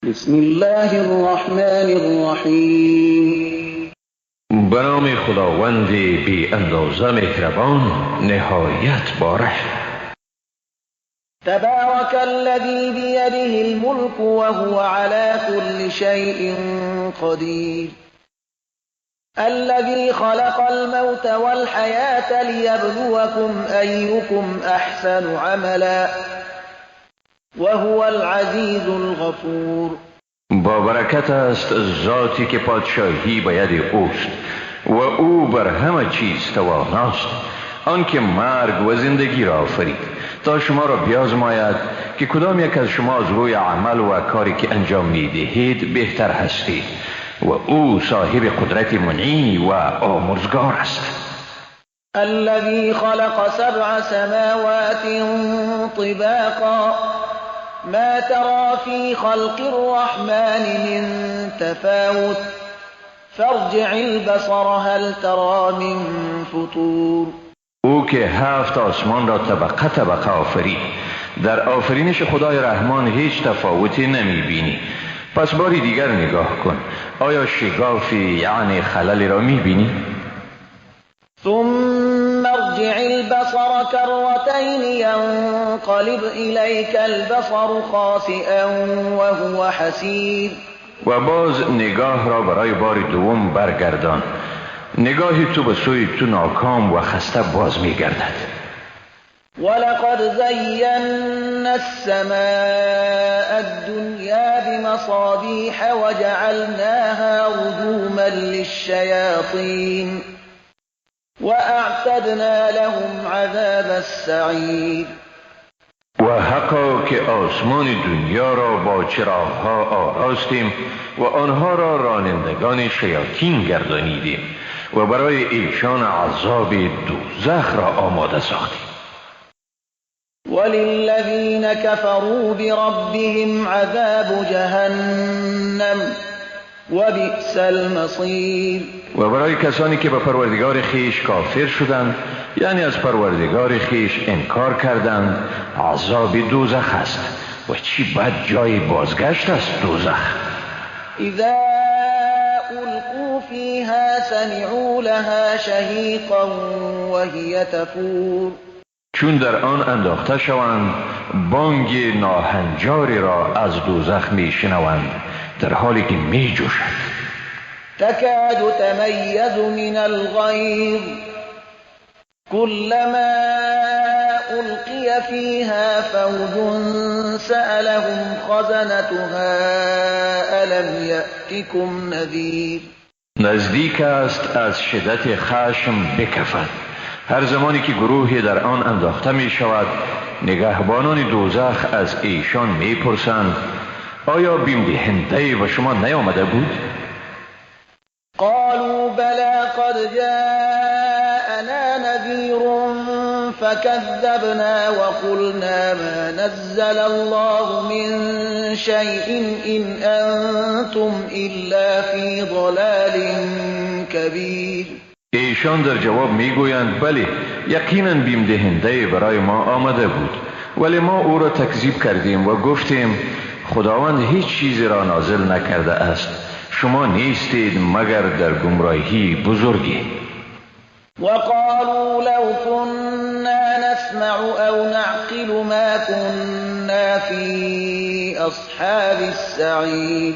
بسم الله الرحمن الرحیم. به نام خداوند بی اندازه مهربان، نهایت باره. تبارك الذي بيده الملك وهو على كل شيء قدير. الذي خلق الموت والحياة ليبلوكم أيكم أحسن عملا وهو العزیز الغفور. با برکت است ذاتی که پادشاهی به ید اوست و او بر همه چیز تواناست، آنکه مرگ و زندگی را آفرید تا شما را بیازماید که کدام یک از شما از روی عمل و کاری که انجام میدهید بهتر هستید، و او صاحب قدرت منعی و آمرزگار است. الذي خلق سبع سماوات طباقا ما ترى في خلق الرحمن من تفاوت فارجع البصر هل ترى من فطور. او که 7 آسمان را طبقه طبقه آفرید، در آفرینش خدای رحمان هیچ تفاوتی نمی بینی. پس باری دیگر نگاه کن، آیا شگافی یعنی خللی را می بینی؟ ثم ارجع البصر كرتين ينقلب إليك البصر خاسئا وهو حسير. و باز نگاه را برای بار دوم برگردان، نگاه تو به سوی تو ناکام و خسته باز می‌گردد. ولقد زينا السماء الدنيا بمصابيح وجعلناها رجوما للشياطين وأعتدنا لهم عذاب السعير. و حقا که آسمان دنیا را با چراغ‌ها آراستیم و آنها را رانندگان شیاطین گردانیدیم و برای ایشان عذاب دوزخ را آماده ساختیم. وللذین كفروا بربهم عذاب جهنم وبئس المصیر. و برای کسانی که به پروردگار خیش کافر شدند، یعنی از پروردگار خیش انکار کردند، عذاب دوزخ است و چی بد جای بازگشت است دوزخ. اذا القوا فیها سمعوا لها شهیقا وهی تفور. چون در آن انداخته شوند، بانگ ناهنجاری را از دوزخ می شنوند در حالی که می جوشد. تکاد تمیز من الغیظ كلما ألقي فيها فوج سألهم خزنتها ألم يأتكم نذير. نزدیک است از شدت خشم بکفد. هر زمانی که گروهی در آن انداخته می شود، نگهبانان دوزخ از ایشان می پرسند آیا بیم دهنده به شما نیامده بود؟ قالوا بلى قد جاءنا نذير فكذبنا وقلنا ما نزل الله من شيء إن أنتم إلا في ضلال كبير. ایشان در جواب میگویند بله، یقینا بیم دهنده برای ما آمده بود، ولی ما او را تکذیب کردیم و گفتیم خداوند هیچ چیزی را نازل نکرده است، شما نیستید مگر در گمراهی بزرگی. وقالوا لو كنا نسمع او نعقل ما كنا في اصحاب السعير.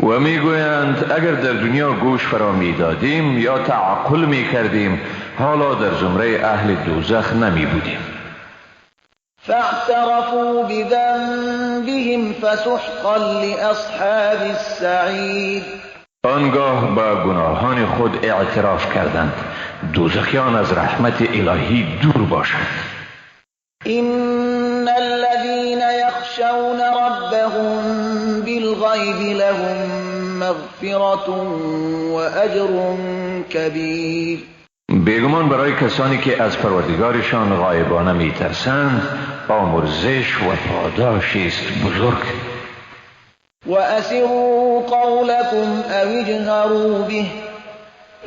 و میگویند اگر در دنیا گوش فرا میدادیم یا تعقل میکردیم، حالا در زمره اهل دوزخ نمی بودیم. فاعترفوا بذنبهم فسحقا لأصحاب السعير. آنگاه با گناهان خود اعتراف کردند، دوزخیان از رحمت الهی دور باشند. إن الذين يخشون ربهم بالغيب لهم مغفرة وأجر كبير. بیگمان برای کسانی که از پروردگارشان غایبانه میترسند آمرزش و پاداشی است بزرگ. وأسروا قولكم أو اجهروا به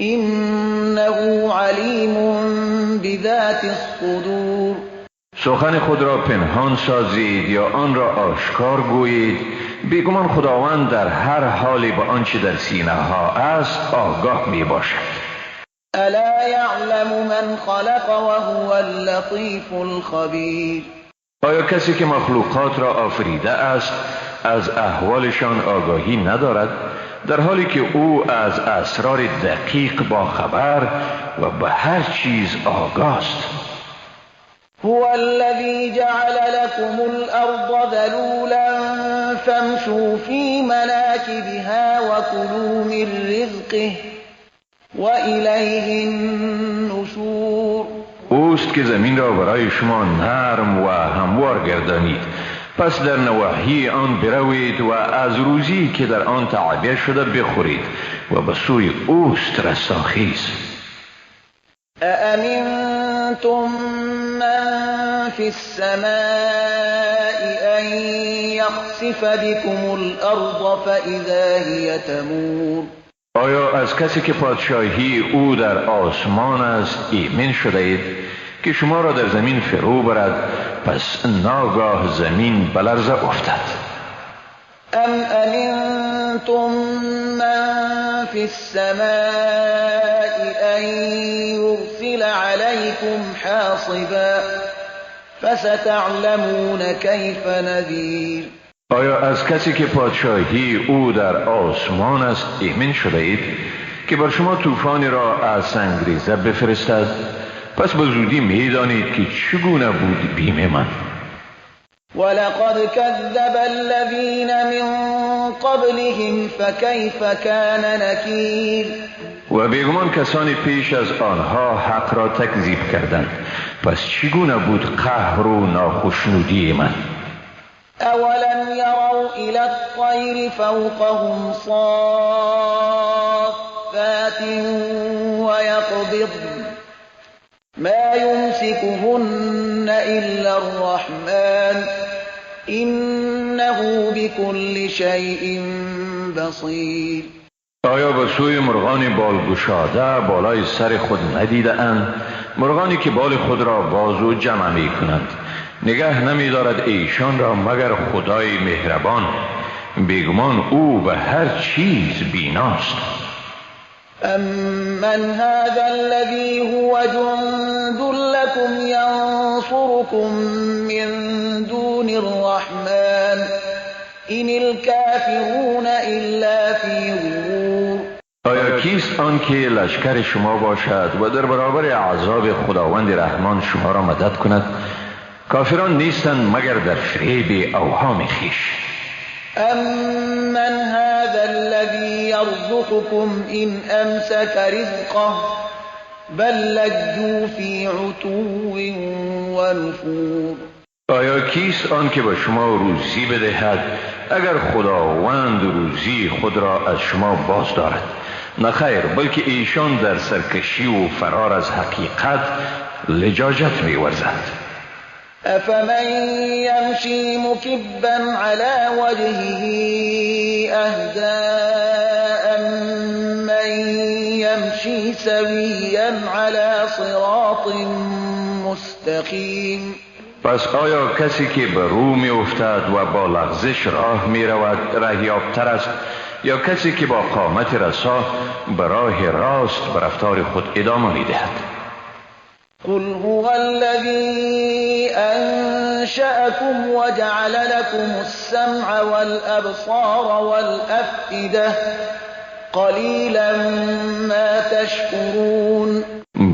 إنه علیم بذات الصدور. سخن خود را پنهان سازید یا آن را آشکار گویید، بیگمان خداوند در هر حالی به آنچه در سینه ها است آگاه می باشد. الا یعلم من خلق وهو اللطیف الخبیر. آیا کسی که مخلوقات را آفریده است از احوالشان آگاهی ندارد، در حالی که او از اسرار دقیق با خبر و به هر چیز آگاست؟ هو الذي جعل لكم الأرض ذلولا فامشوا في مناكبها وكلوا من رزقه وإليه النشور. اوست که زمین را برای شما نرم و هموار گردانید، پس در نواحی آن بروید و از روزی که در آن تعبیه شده بخورید و به سوی اوست رستاخیز. أأمنتم من في السماء أن يخسف بكم الأرض فإذا هي تمور. آیا از کسی که پادشاهی او در آسمان است ایمن شده اید که شما را در زمین فرو برد، پس ناگاه زمین به لرزه افتد؟ ام امنتم من فی السماء ان یرسل علیکم حاصبا فستعلمون کیف نذیر. آیا از کسی که پادشاهی او در آسمان است ایمن شده اید که بر شما طوفانی را از سنگریزه بفرستد؟ پس به زودی میدانید که چگونه بود بیم من. ولقد كذب الذين من قبلهم فكيف كان نكير. و بیگمان کسانی پیش از آنها حق را تکذیب کردند، پس چگونه بود قهر و ناخشنودی من. اولم يروا الى الطير فوقهم صافات ويقبضن ما يمسكهن إلا الرحمن إنه بكل شيء بصير. آیا به سوی مرغان بالگشاده بالای سر خود ندیده اند؟ مرغانی که بال خود را باز و جمع می کنند، نگه نمی دارد ایشان را مگر خدای مهربان. بیگمان او به هر چیز بیناست. أمن هذا الذي هو جند لكم ينصركم من دون الرحمن إن الكافرون إلا في غرور. آیا کیست آن که لشکر شما باشد و در برابر عذاب خداوند رحمان شما را مدد کند؟ کافران نیستند مگر در فریب اوهام خویش. أمن هذا الذي يرزقكم إن أمسك رزقه بل لجوا في عتو ونفور. آیا کیست آن که به شما روزی بدهد اگر خداوند روزی خود را از شما باز دارد؟ نه خیر، بلکه ایشان در سرکشی و فرار از حقیقت لجاجت می‌ورزند. أفمن يمشي مكبا على وجهه أهدى أمن يمشي سويا على صراط مستقيم. پس آیا کسی که به رو می افتد و با لغزش راه می رود رهیابتر است، یا کسی که با قامت رسا به راه راست به رفتار خود ادامه می دهد؟ قل هو الذي أنشأكم وجعل لكم السمع والأبصار والأفئدة قليلا ما تشكرون.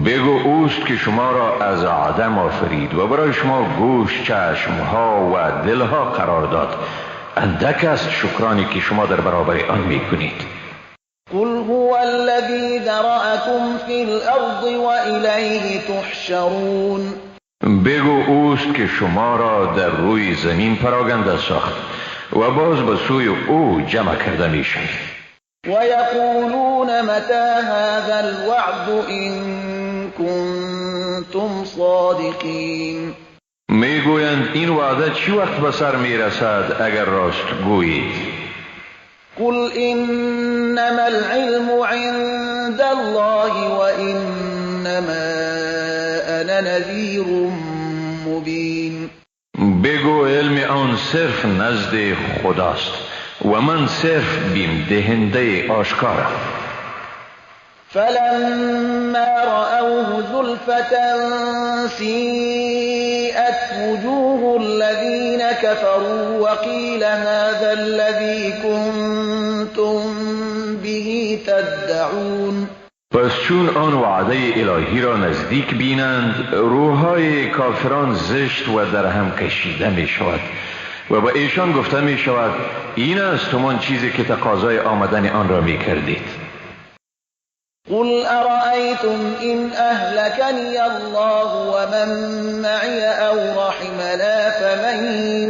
بگو اوست که شما را از عدم آفرید و برای شما گوش، چشمها و دلها قرار داد. اندک است شکرانی که شما در برابر آن میکنید. قل هو الذي ذرأكم في الأرض وإليه تحشرون. بگو اوست که شما را در روی زمین پراگنده ساخت و باز به سوی او جمع کرده میشوید. ويقولون متى هذا الوعد إن كنتم صادقين. میگویند این وعده چی وقت به سر میرسد اگر راست گویید؟ قل إنما العلم عند الله وإنما أنا نذير مبين. بگو علم آن صرف نزد خداست و من صرف بیم دهنده آشکارم. فلما رأوه زلفة سيئت وجوه الذين كفروا وقيل هذا الذي كنتم به تدعون. پس چون آن وعده الهی را نزدیک بینند، روحهای کافران زشت و در هم کشیده می شود و به ایشان گفته می شود این است همان چیزی که تقاضای آمدن آن را می کردید. قل أرأيتم إن أهلكني الله ومن معي أو رحمنا فمن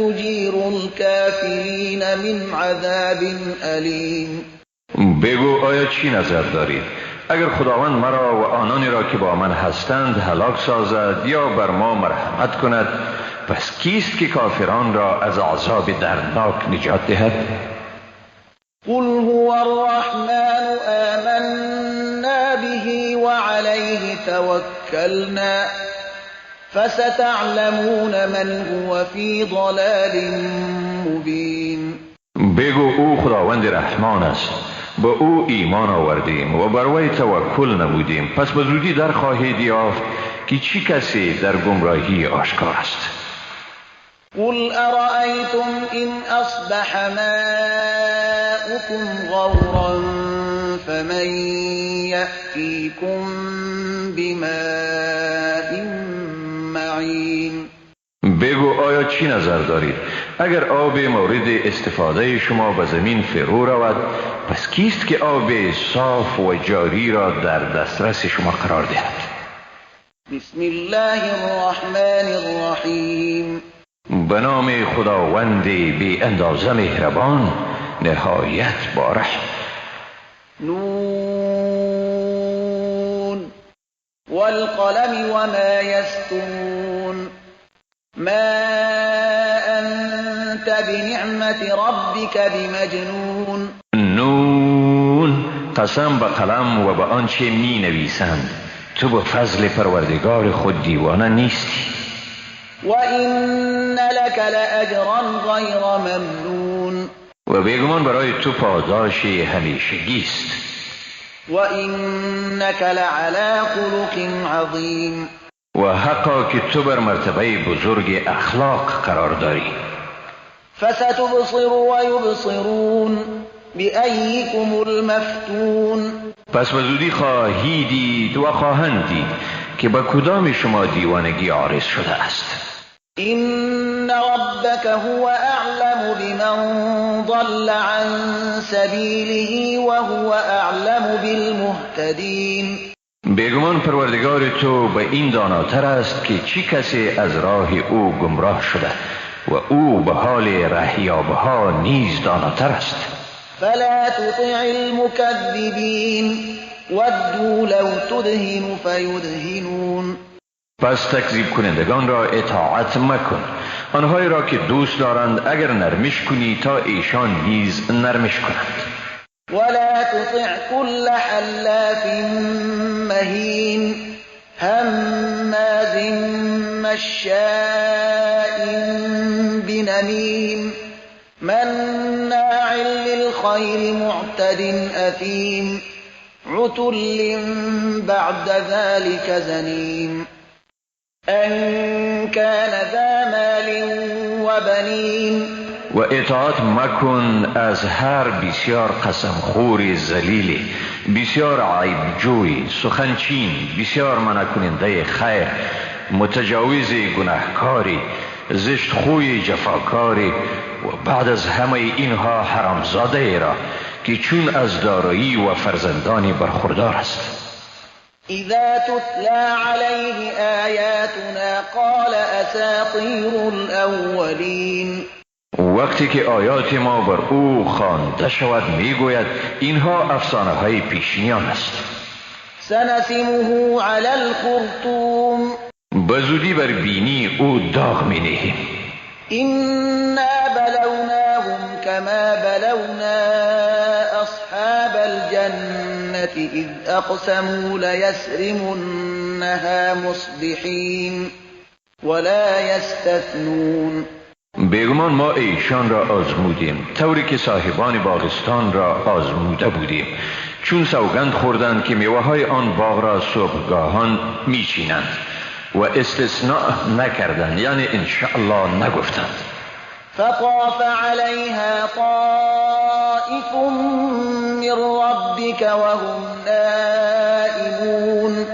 يجير الكافرين من عذاب أليم. بگو آیا چی نظر دارید؟ اگر خداوند مرا و آنانی را که با من هستند هلاک سازد یا بر ما مرحمت کند، پس کیست که کافران را از عذاب دردناک نجات دهد؟ قل هو الرحمن آمنا به وعليه توكلنا فستعلمون من هو في ضلال مبين. بگو او خداوند رحمان است، با او ایمان آوردیم و بر وی توکل نمودیم، پس به زودی در خواهید یافت که چی کسی در گمراهی آشکار است. قل أرأيتم إن أصبح ماؤكم غورا فمن يأتيكم بماء معين. بگو آیا چی نظر دارید؟ اگر آب مورد استفاده شما به زمین فرو رود، پس کیست که آب صاف و جاری را در دسترس شما قرار دهد؟ بسم الله الرحمن الرحیم. به نام خداوند بی اندازه مهربان، نهایت با رحم. نون والقلم وما يسطرون ما أنت بنعمة ربك بمجنون. نون، قسم به قلم و به آنچه می نویسند، تو به فضل پروردگار خود دیوانه نیستی. وإن لك لأجرا غیر ممنون. و بیگمان برای تو پاداش همیشگی است. وإنك لعلى خلق عظیم. و حقا که تو بر مرتبه بزرگ اخلاق قرار داری. فستبصر ویبصرون بأیکم المفتون. پس به زودی خواهی دید و خواهند دید که به کدام شما دیوانگی عارض شده است. إن ربك هو أعلم بمن ضل عن سبیله وهو أعلم بالمهتدین. بیگمان پروردگار تو به این داناتر است که چی کسی از راه او گمراه شده و او به حال رهیابها نیز داناتر است. فلا تطع المكذبین ودوا لو تدهن فیدهنون. پس تکذیب کنندگان را اطاعت مکن، آنهایی را که دوست دارند اگر نرمش کنی تا ایشان نیز نرمش کنند. ولا تطع كل حلاف مهین هماز مشاء بنمیم مناع للخير معتد أثيم عتل بعد ذلك زنیم أن كان ذا مال وبنين. و اطاعت مکن از هر بسیار قسم خور ذلیل، بسیار عیب جوی، سخنچین، بسیار منع کننده خیر، متجاوز گناهکاری، زشت خوی جفاکاری و بعد از همه اینها حرامزاده را که چون از دارایی و فرزندانی برخوردار است. اذا تتلى عليه آیاتنا قال اساطیر الاولین. وقتی که آیات ما بر او خوانده شود میگوید اینها افسانه های پیشینیان است. سنسمه علی الخرطوم. به زودی بر بینی او داغ می نهیم. إنا بلوناهم كما بلونا أصحاب الجنة إذ أقسموا ليسرمنها مصبحين ولا يستثنون. بیگمان ما ایشان را آزمودیم، طوری که صاحبان باغستان را آزموده بودیم، چون سوگند خوردند که میوه های آن باغ را صبحگاهان میچینند و استثناء نکردند، یعنی انشاءالله نگفتند. فطاف عليها طائف من ربك وهم نائمون.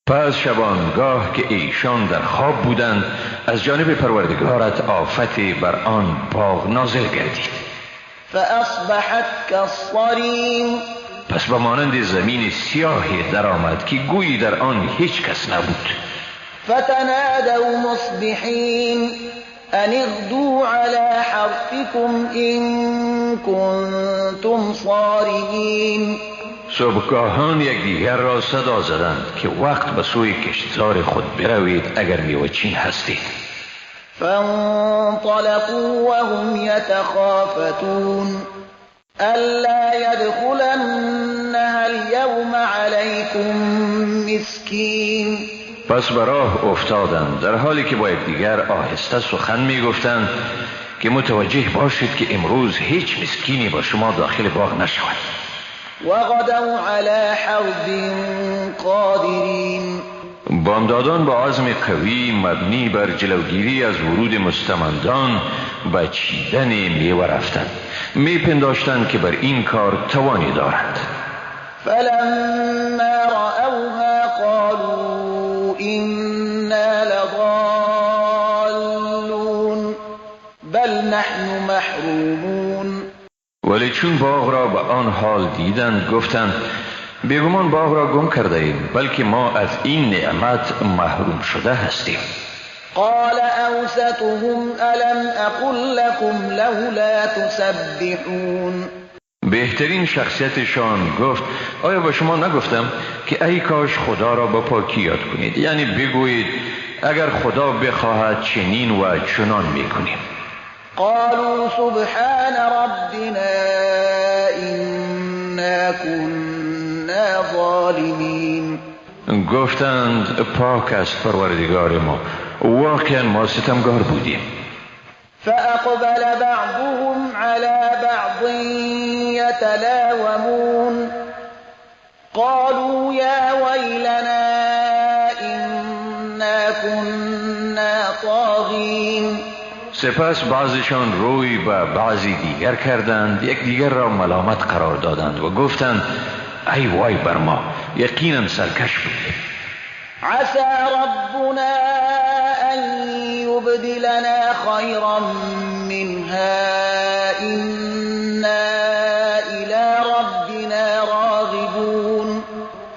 پس شبانگاه که ایشان در خواب بودند، از جانب پروردگارت آفتی بر آن باغ نازل گردید. فاصبحت كالصريم. پس به مانند زمین سیاهی درآمد که گویی در آن هیچ کس نبود. فتنادوا مصبحین ان اغدوا على حرثكم إن كنتم صارمین. صبحگاهان یکدیگر را صدا زدند که وقت به سوی کشتزار خود بروید اگر میوه‌چین هستید. فانطلقوا وهم يتخافتون ألا يدخلنها اليوم عليكم مسكين. پس به راه افتادند در حالی که با یکدیگر آهسته سخن میگفتند که متوجه باشید که امروز هیچ مسکینی با شما داخل باغ نشود. وغدوا على حرد قادرین. بامدادان با عزم قوی مبنی بر جلوگیری از ورود مستمندان به چیدن میوه رفتند. میپنداشتند که بر این کار توانی دارند. فلما رأوها قالوا إنا لضالون بل نحن محرومون. ولی چون باغ را به آن حال دیدند گفتند بیگمان باغ را گم کرده ایم، بلکه ما از این نعمت محروم شده هستیم. قال اوسطهم الم اقل لكم لولا تسبحون. بهترین شخصیتشان گفت آیا به شما نگفتم که ای کاش خدا را با پاکی یاد کنید، یعنی بگویید اگر خدا بخواهد چنین و چنان میکنیم. قالوا سبحان ربنا إنا كنا ظالمین. گفتند پاک است پروردگار ما، واقعا ما ستمگار بودیم. فأقبل بعضهم على بعض يتلاومون قالوا يا ويلنا إنا كنا طاغين. سپس بعضیشان روی به بعضی دیگر کردند، یکدیگر را ملامت قرار دادند و گفتند ای وای بر ما، یقینا سرکش بودیم. عسى ربنا أن يبدلنا خيرا منها إنا إلى ربنا راغبون.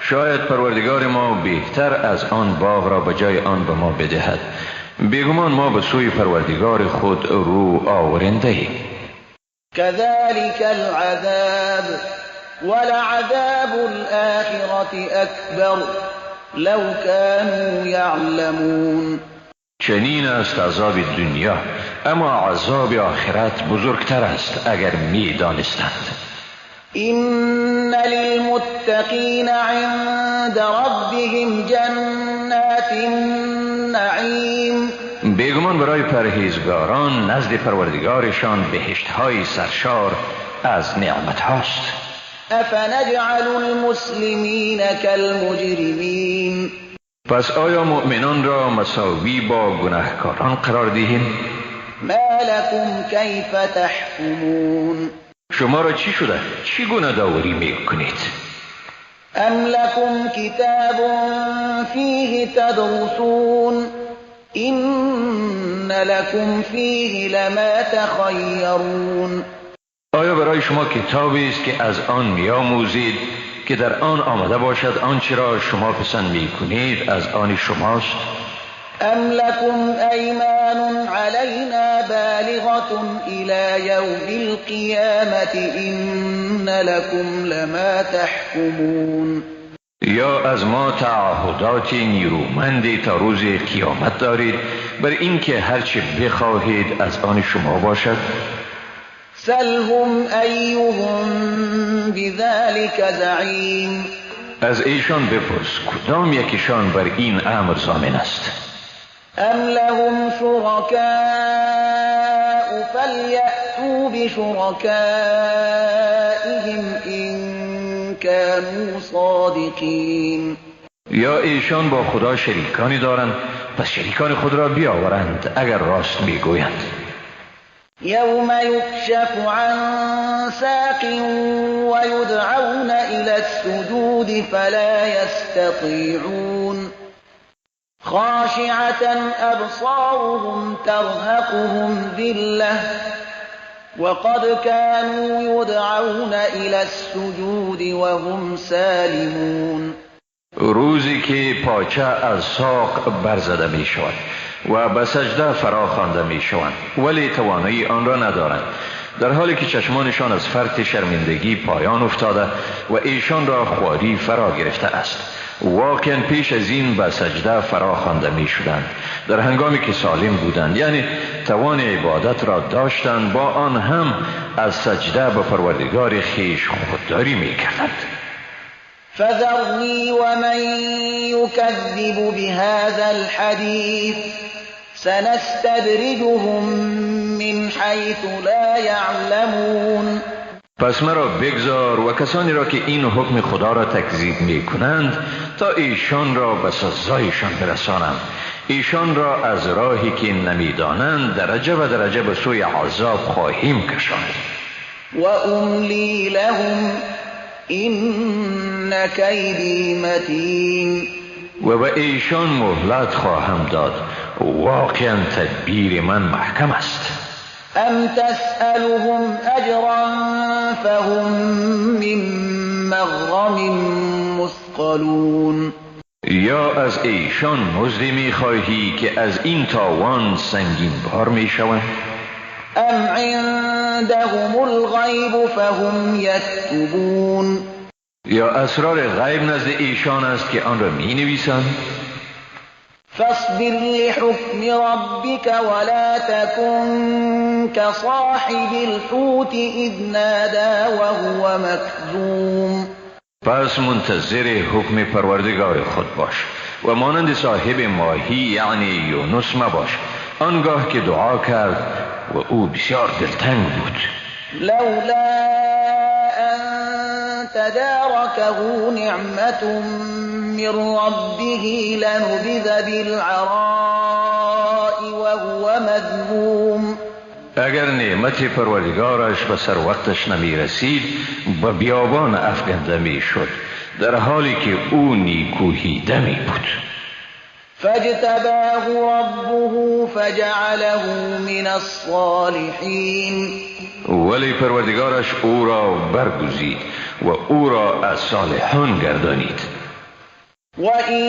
شاید پروردگار ما بهتر از آن باغ را به جای آن به ما بدهد، بیگمان ما به سوی پروردگار خود رو آورنده ایم. كذلك العذاب ولعذاب الآخرة أكبر لو كانوا يعلمون. چنین است عذاب دنیا، اما عذاب آخرت بزرگتر است اگر می دانستند. إن للمتقین عند ربهم جنات النعیم. بیگمان برای پرهیزگاران نزد پروردگارشان بهشت‌های سرشار از نعمت هاست. افنجعل المسلمین کالمجرمین. پس آیا مؤمنان را مساوی با گناهکاران قرار دهیم؟ ما لكم کیف تحکمون. شما را چی شده؟ چی گونه داوری می کنید؟ ام لكم کتاب فیه تدرسون إن لكم فیه لما تخیرون. آیا برای شما کتابی است که از آن میآموزید که در آن آمده باشد آنچه را شما پسند میکنید از آن شماست؟ ام لكم ایمان علینا بالغة الى یوم القیامة إن لكم لما تحکمون. یا از ما تعهدات نیرومندی تا روز قیامت دارید بر اینکه هرچه بخواهید از آن شما باشد؟ سلهم ایهم بذلك زعیم. از ایشان بپرس کدام یکیشان بر این امر ضامن است؟ ام لهم شرکاء فليأتوا بشركائهم إن كانوا صادقين. یا ایشان با خدا شریکانی دارند، پس شریکان خود را بیاورند اگر راست میگویند. یوم یکشف عن ساق ویدعون الى السجود فلا یستطیعون خاشعة أبصارهم ترهقهم ذلة وقد كانوا يدعون إلى السجود وهم سالمون. روزی که پاچه از ساق برزده می شود و به سجده فرا خوانده می شوند، ولی توانایی آن را ندارند، در حالی که چشمانشان از فرط شرمندگی پایان افتاده و ایشان را خواری فرا گرفته است. واقعا پیش از این به سجده فرا خوانده می شدند در هنگامی که سالم بودند، یعنی توان عبادت را داشتند، با آن هم از سجده به پروردگار خویش خودداری می کردند. فذرنی ومن یکذب بهذا الحدیث سنستدرجهم من حیث لا یعلمون. پس مرا بگذار و کسانی را که این حکم خدا را تکذیب می کنند تا ایشان را به سزایشان برسانم، ایشان را از راهی که نمیدانند درجه به درجه به سوی عذاب خواهیم کشاند. و املی لهم این کیدی متین. و به ایشان مهلت خواهم داد، واقعا تدبیر من محکم است. ام تسألهم اجرا فهم من مغرم مثقلون. یا از ایشان مزدی می‌خواهی که از این تاوان سنگین بار می‌شوند؟ ام عندهم الغیب فهم یکتبون. یا اسرار غیب نزد ایشان است که آن را می‌نویسند؟ فاصبر لحكم ربك ولا تكن كصاحب الحوت إذ نادى وهو مكظوم. پس منتظر حکم پروردگار خود باش و مانند صاحب ماهی یعنی یونس مباش، آنگاه که دعا کرد و او بسیار دلتنگ بود. لولا أن تداركه نعمة من ربه لنبذ بالعراء وهو مذموم. اگر نعمت پروردگارش به سر وقتش نمی رسید به بیابان افکنده می شد، در حالی که او نیکوهیده می بود. فاجتباه ربه فجعله من الصالحین. ولی پروردگارش او را برگزید و او را از صالحان گردانید. وَإِن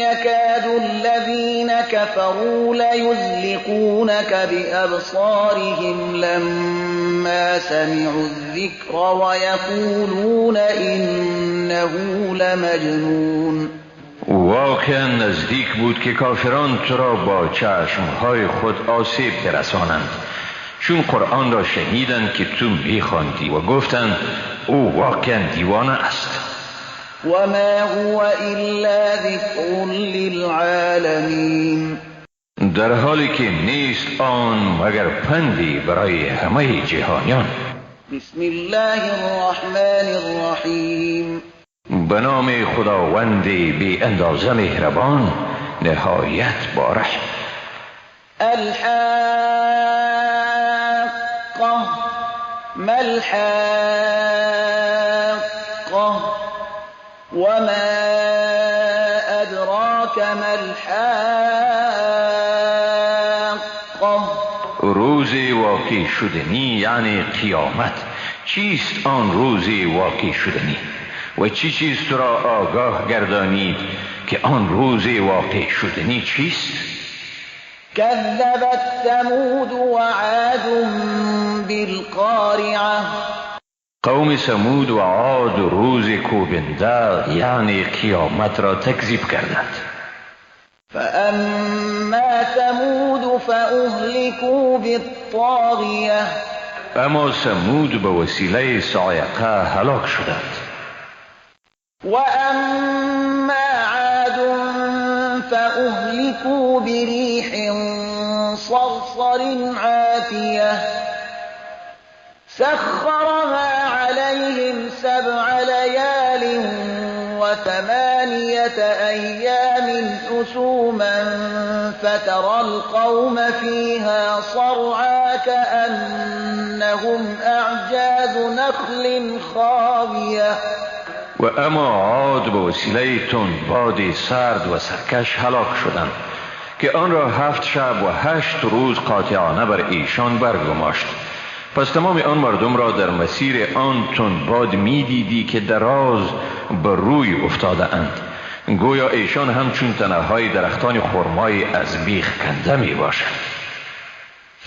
يَكَادُ الَّذِينَ كَفَرُوا لَيُزْلِقُونَكَ بِأَبْصَارِهِمْ لَمَّا سَمِعُوا الذِّكْرَ وَيَقُولُونَ إِنَّهُ لَمَجْنُونٌ. واقعا نزدیک بود که کافران تو را با چشمهای خود آسیب برسانند، چون قرآن را شنیدند که تو می‌خواندی و گفتند او واقعا دیوانه است. وما هو إلا ذکر للعالمین. در حالی که نیست آن مگر پندی برای همه جهانیان. بسم الله الرحمن الرحیم. به نام خداوند بی اندازه مهربان نهایت بارحم. الحاقة ما الحاقة وما أدراك ما الحاقة. روز واقع شدنی یعنی قیامت. چیست آن روز واقع شدنی و چی چیز تو را آگاه گردانید که آن روز واقع شدنی چیست؟ كذبت ثمود وعاد بالقارعة. قوم ثمود و عاد روز کوبنده یعنی قیامت را تکذیب کردند. فأما ثمود فأهلكوا بالطاغية. اما ثمود به وسیله صاعقه هلاک شدند. وأما عاد فأهلكوا بريح صرصر عاتية سخرها عليهم 7 ليال و8 أيام حسوما فترى القوم فيها صرعى كأنهم أعجاز نخل خاوية. و اما عاد به وسیله تندباد سرد و سرکش هلاک شدند که آن را 7 شب و 8 روز قاطعانه بر ایشان برگماشت. پس تمام آن مردم را در مسیر آن تندباد می دیدی که دراز بر روی افتاده اند، گویا ایشان همچون تنه‌های درختان خرمای از بیخ کنده می باشند.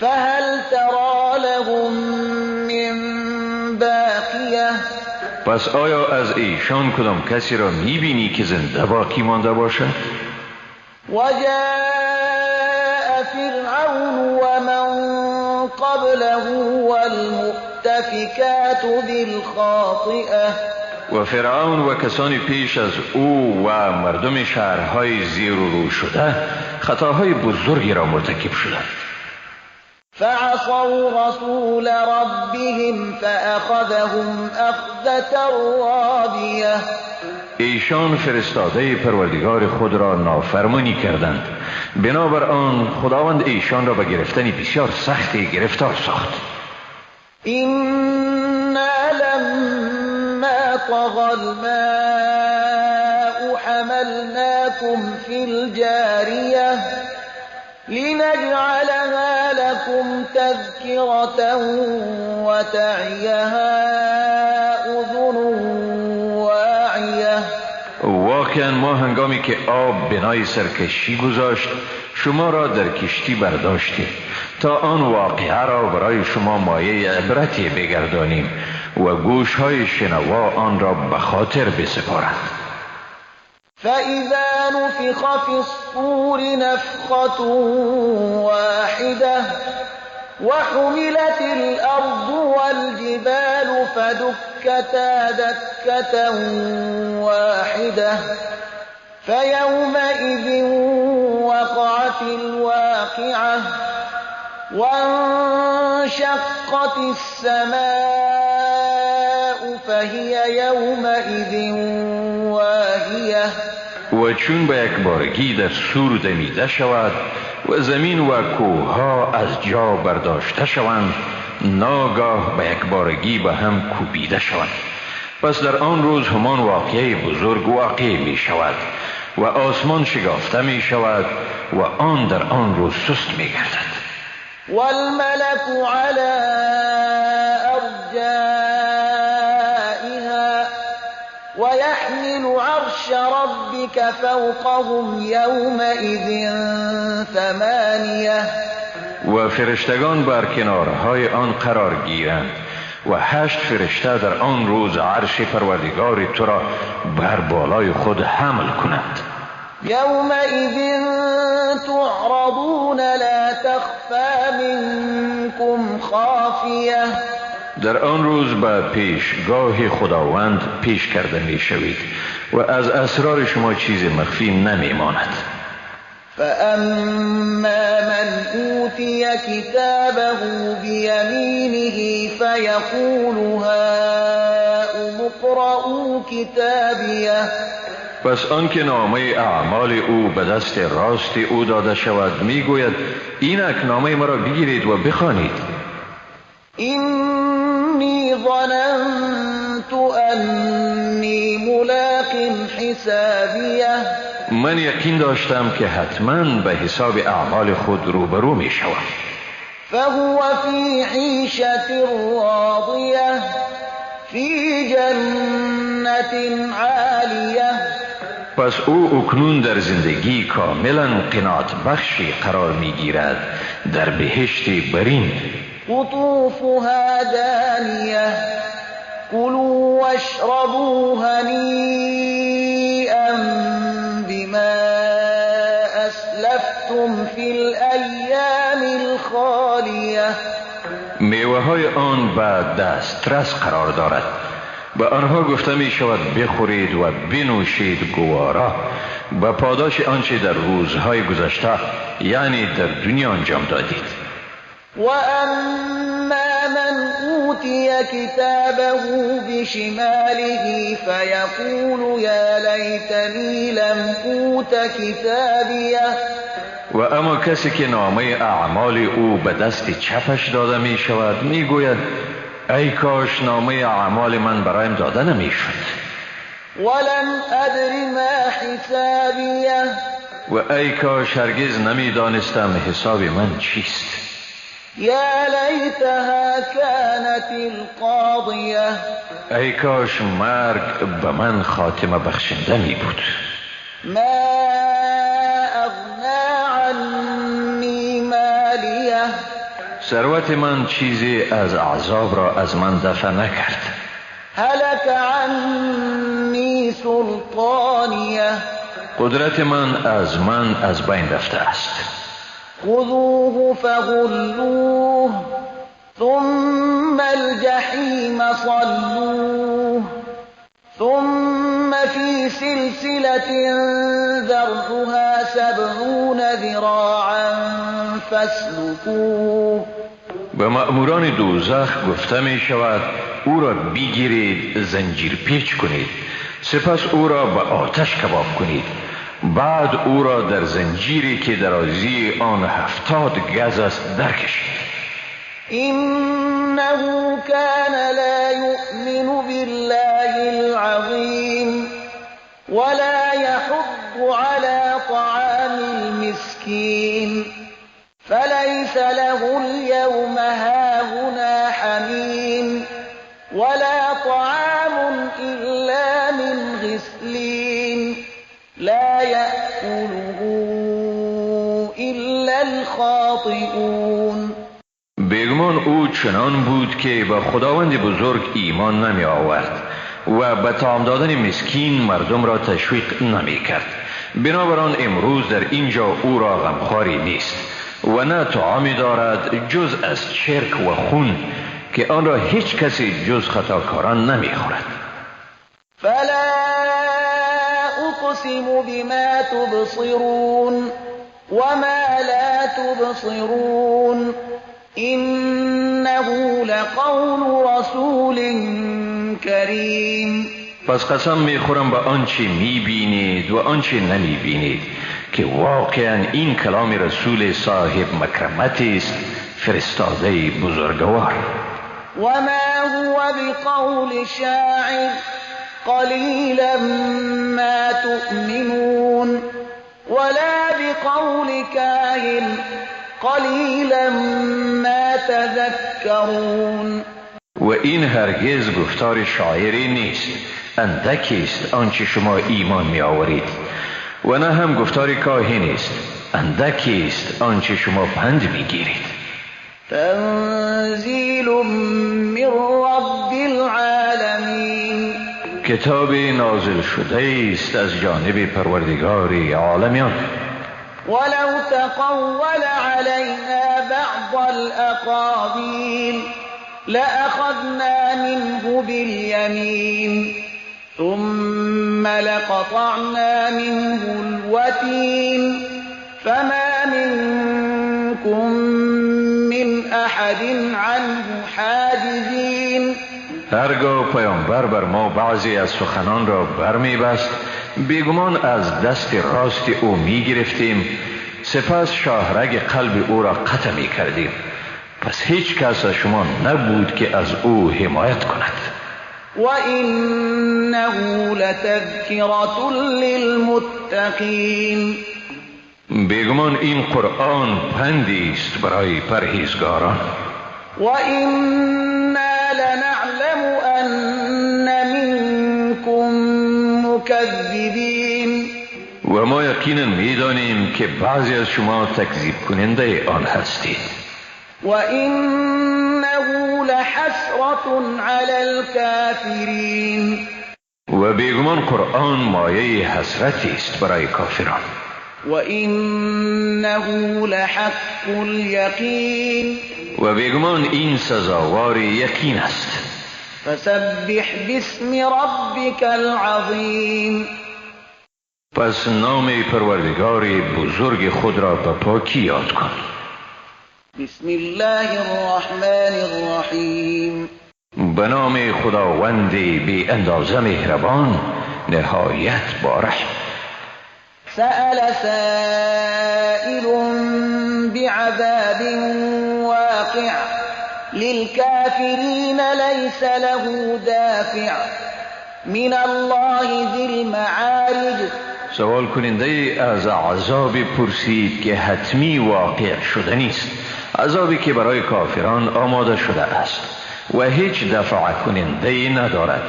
فهل ترى لهم من باقیه. پس آیا از ایشان کدام کسی را می بینی که زنده باقی مانده باشد؟ وجاء فرعون ومن قبله والمؤتفكات بالخاطئة. و فرعون و کسانی پیش از او و مردم شهرهای زیر و رو شده خطاهای بزرگی را مرتکب شدند. فعصوا رسول ربهم فأخذهم أخذة رابية. ایشان فرستاده پروردگار خود را نافرمانی کردند، بنابر آن خداوند ایشان را به گرفتن بسیار سختی گرفتار ساخت. إنا لما طغى الماء حملناكم في الجارية لنجعلها لكم تذكرة وتعيها أذن واعية. واقعا ما هنگامی که آب بنای سرکشی گذاشت شما را در کشتی برداشتیم تا آن واقعه را برای شما مایه عبرتی بگردانیم و گوشهای شنوا آن را به خاطر بسپارند. فإذا نفخ في الصور نفخة واحدة وحملت الأرض والجبال فدكتا دكة واحدة فيومئذ وقعت الواقعة وانشقت السماء فهي يومئذ واهية. و چون به یک بارگی در سور دمیده شود و زمین و کوهها از جا برداشته شوند، ناگاه به یک بارگی به هم کوبیده شوند. پس در آن روز همان واقعه بزرگ واقع می شود و آسمان شگافته می شود و آن در آن روز سست می گردد. والملك على أرجائها ويحمل عرش ربك فوقهم يومئذ 8. و فرشتگان بر کنارهای آن قرار گیرند و 8 فرشته در آن روز عرش پروردگار تو را بر بالای خود حمل کنند. يومئذ تعرضون لا تخفى منكم خافية. در آن روز به پیشگاه خداوند پیش کرده می شوید و از اسرار شما چیز مخفی نمی ماند. فأما من أوتي كتابه بيمينه فيقول هاؤم اقرءوا كتابيه. پس آنکه نامه اعمال او به دست راست او داده شود میگوید اینک نامه مرا بگیرید و بخوانید. إني ظننت أني ملاق حسابيه. من یقین داشتم که حتما به حساب اعمال خود روبرو می شوم. فهو في عيشة راضية في جنة عالية. پس او اکنون در زندگی کاملا قناعت بخشی قرار می گیرد در بهشت برین. قطوفها دانية كلوا واشربوا هنيئا بما أسلفتم في الأيام الخالية. میوه های آن به دسترس قرار دارد. به آنها گفته می شود بخورید و بنوشید گوارا به پاداش آنچه در روزهای گذشته یعنی در دنیا انجام دادید. و اما من اوتی کتابه بشماله فیقول یا لیتنی لم اوت کتابیه. و اما کسی که نامه اعمال او به دست چپش داده می شود می گوید ای کاش نامه اعمال من برایم داده نمی شد. ولم ادر ما حسابیه. و ای کاش هرگز نمی دانستم حساب من چیست. یا لیتها کانت القاضیه. ای کاش مرگ به من خاتمه بخشنده می بود. ما اغنا عنی مالیه. ثروت من چیزی از عذاب را از من دفع نکرد. هلك عنی سلطانیه. قدرت من از بین رفته است. خذوه فغلوه ثم الجحیم صلوه ثم في سلسلة ذرعها 70 ذراعا فاسلكوه. به مأموران دوزخ گفته می شود او را بگیرید، زنجیر پیچ کنید، سپس او را به آتش کباب کنید، بعد او را در زنجیری که درازی آن 70 گز است درکشید. انه كان لا يؤمن بالله العظیم ولا يحض على طعام المسكين فليس له اليوم هاهنا حميم ولا طعام إلا من غسلين لا يأكله إلا الخاطئون. بیگمان او چنان بود که به خداوند بزرگ ایمان نمی آورد و به طعام دادن مسکین مردم را تشویق نمی کرد. بنابراین امروز در اینجا او را غمخواری نیست و نه طعامی دارد جز از چرک و خون که آن را هیچ کسی جز خطاکاران نمی خورد. فلا اقسم بما تبصرون وما لا تبصرون انه لقول رسول کریم. پس قسم میخورم به آنچه میبینید و آنچه نمیبینید که واقعا این کلام رسول صاحب مکرمت است، فرستاده بزرگوار. و ما هو بقول شاعر قلیلا ما تؤمنون ولا بقول کاهن قلیلا ما تذکرون. و این هرگز گفتار شاعری نیست، اندکی است آنچه شما ایمان می آورید، و نه هم گفتار کاهن است، اندکی است آنچه شما پند می گیرید. تنزیل من رب العالمین. کتاب نازل شده است از جانب پروردگار عالمیان. ولو تقول علينا بعض الأقاويل لأخذنا منه باليمين ثم لقطعنا منه الوتين فما منكم من أحد عنه حاجزين. هرگاه پیامبر بر ما بعضی از سخنان را برمیبست، بیگمان از دست راست او می گرفتیم، سپس شاهرگ قلب او را قطع می کردیم. پس هیچ کس از شما نبود که از او حمایت کند. و انه لتذکرة للمتقین. بیگمان این قرآن پندی است برای پرهیزگاران. و انا لنعلم ان منکم مکذبین. و ما یقینا میدانیم که بعضی از شما تکذیب کننده آن هستید. و انه لحسرة علی الكافرین. و بیگمان قرآن مایه حسرتی است برای کافران. و انه لحق الیقین. و بیگمان این سزاوار یقین است. فسبح باسم ربک العظیم. پس نام پروردگار بزرگ خود را به پاکی یاد کن. بسم الله الرحمن الرحیم. به نام خداوند بی اندازه مهربان، نهایت بارحم. سأل سائل بعذاب واقع للكافرين ليس له دافع من الله ذی المعارج. سوال کننده از عذاب پرسید که حتمی واقع شده نیست، عذابی که برای کافران آماده شده است و هیچ دفع کننده ندارد،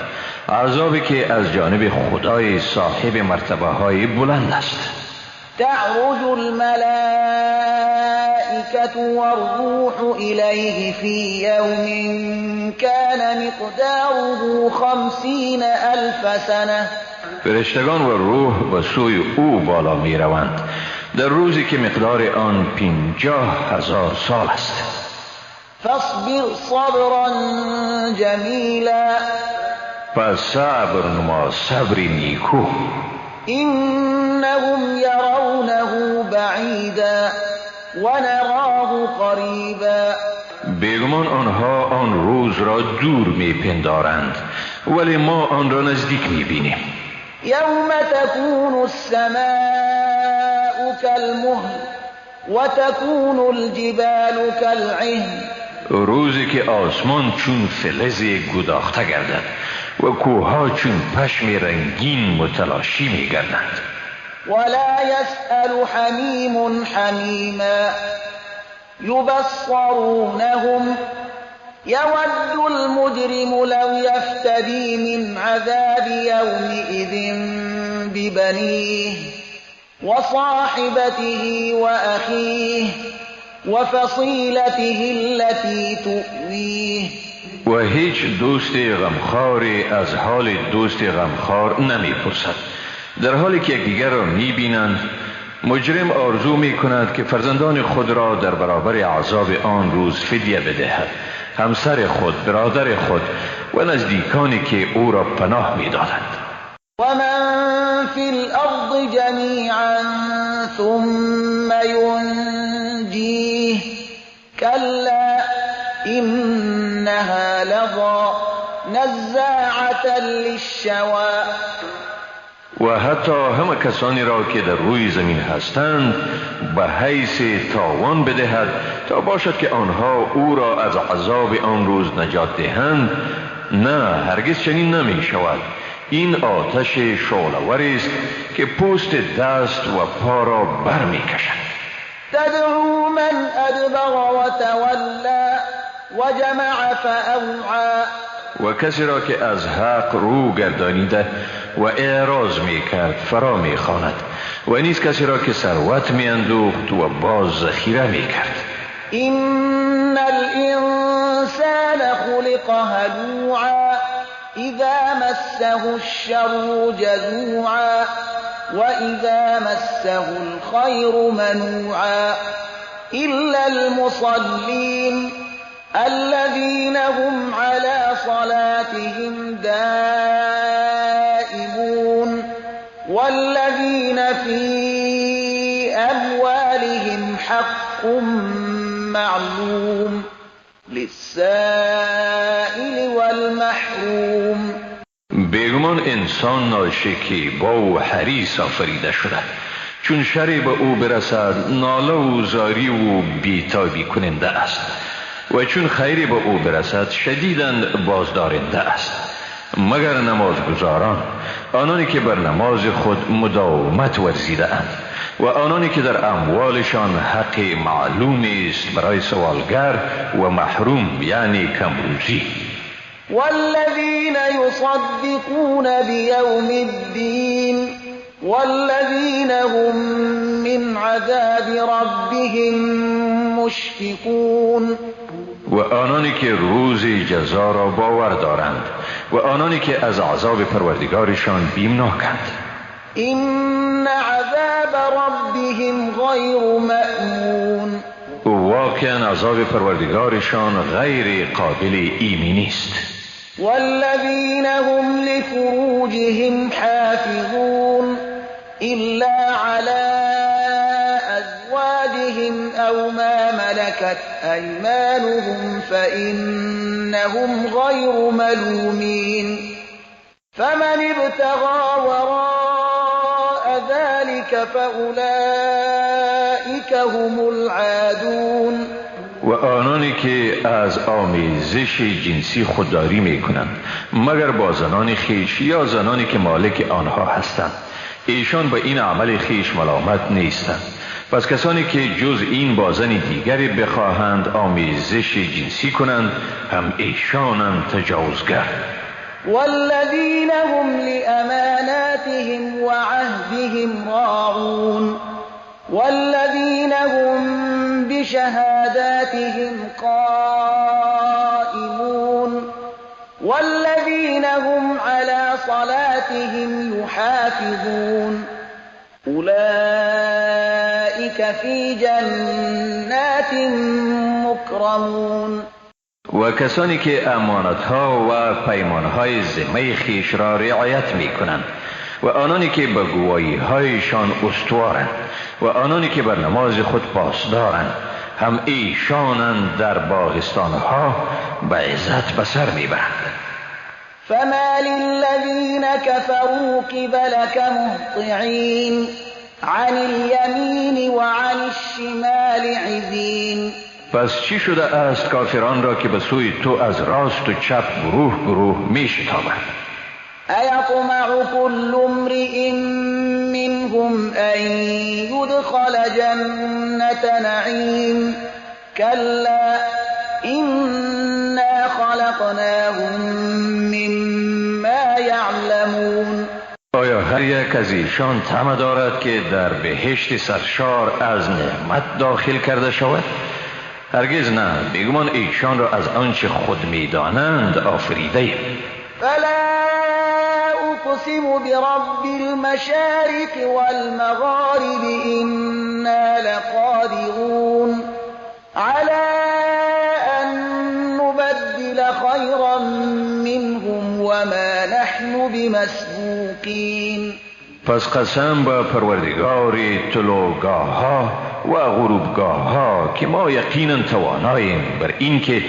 عذابی که از جانب خدای صاحب مرتبه های بلند است. تعرج الملائكة والروح إليه في يوم كان مقداره 50,000 سنة. فرشتگان و روح به سوی او بالا می روند در روزی که مقدار آن 50,000 سال است. فاصبر صبرا جمیلا. پس صبر نما، صبر نیکو. انهم یرونه بعیدا ونراه قریبا. بیگمان آنها آن روز را دور میپندارند، ولی ما آن را نزدیک میبینیم. یوم تکون السماء کالمهل وتکون الجبال کالعهن. روزی که آسمان چون فلز گداخته گردد و کوهها چون پشم رنگین متلاشی میگردند. ولا يسأل حمیم حمیما یبصرونهم یود المجرم لو یفتدی من عذاب یومئذ ببنیه وصاحبته وأخیه وفصیلته التي تؤویه. و هیچ دوست غمخواری از حال دوست غمخوار نمیپرسد. در حالی که یکدیگر را میبینند، مجرم آرزو میکند که فرزندان خود را در برابر عذاب آن روز فدیه بدهد، همسر خود، برادر خود و نزدیکانی که او را پناه میدادند. و من فی الارض جمیعا ثم ینجیه کلا انها لظی نزاعة للشوی. و حتی همه کسانی را که در روی زمین هستند به حیث تاوان بدهد تا باشد که آنها او را از عذاب آن روز نجات دهند. نه، هرگز چنین نمی شود. این آتش شعله‌ور است که پوست دست و پا را بر می کشد. تدعو من ادبر و تولی و جمع فاوعی. و کسی را که از حق رو گردانیده و اعراض می کرد فرا می خواند، و نیز کسی را که ثروت می اندوخت و باز ذخیره می کرد. ان الانسان خلق هلوعا اذا مسه الشر جزوعا و اذا مسه الخیر منوعا الا المصلین الذين هم على صلاتهم دائمون والذين في أموالهم حق معلوم للسائل والمحروم. بیگمان انسان ناشکیبا و حریص آفریده شده، چون شری به او برسد ناله و زاری و بیتابی کننده است، و چون خیری به او برسد شدیداً بازدارنده است. مگر نمازگزاران، آنانی که بر نماز خود مداومت ورزیده اند و آنانی که در اموالشان حق معلوم است برای سوالگر و محروم، یعنی کمروزی. والذین یصدقون بیوم الدین والذین هم من عذاب ربهم مشفقون. و آنانی که روز جزا را باور دارند و آنانی که از عذاب پروردگارشان بیمناکند. این عذاب ربهم غیر مأمون. واقعا عذاب پروردگارشان غیر قابل ایمنی است. والذین هم لفروجهم حافظون إلا على أزواجهم أو ما ملكت أيمانهم فإنهم غير ملومين فمن ابتغى وراء ذلك فأولئك هم العادون. و آنانی که از آمیزش جنسی خودداری میکنند مگر با زنان خویش یا زنانی که مالک آنها هستند، ایشان به این عمل خویش ملامت نیستند. پس کسانی که جز این با زن دیگری بخواهند آمیزش جنسی کنند هم ایشانند تجاوزگر. والذین هم لأماناتهم وعهدهم راعون والذین هم بشهاداتهم قائمون والذین هم على صلاتهم يحافظون أولئك في جنات مكرمون. و کسانی که امانتها و پیمانهای ذمه خویش را رعایت می کنند و آنانی که به گواهی‌هایشان استوارند و آنانی که بر نماز خود پاسدارند، هم ایشانند در باغستانها به عزت به سر میبرند. فما للذین كفروا قبلك مهطعین عن الیمین وعن الشمال عزین. پس چی شده است کافران را که به سوی تو از راست و چپ گروه گروه می شتابند؟ أيطمع كل امرئ منهم أن يدخل جنة نعيم كلا إنا خلقناهم مما يعلمون. آیا هر یک از ایشان طمع دارد که در بهشت سرشار از نعمت داخل کرده شود؟ هرگز نه، بیگمان ایشان را از آنچه خود میدانند آفریده ایم. فلا أقسم برب المشارق والمغارب إنا لقادرون على أن نبدل خيرا منهم وما نحن بمسبوقين. پس قسم به پروردگار طلوعگاه ها و غروبگاه ها که ما یقینا تواناییم بر اینکه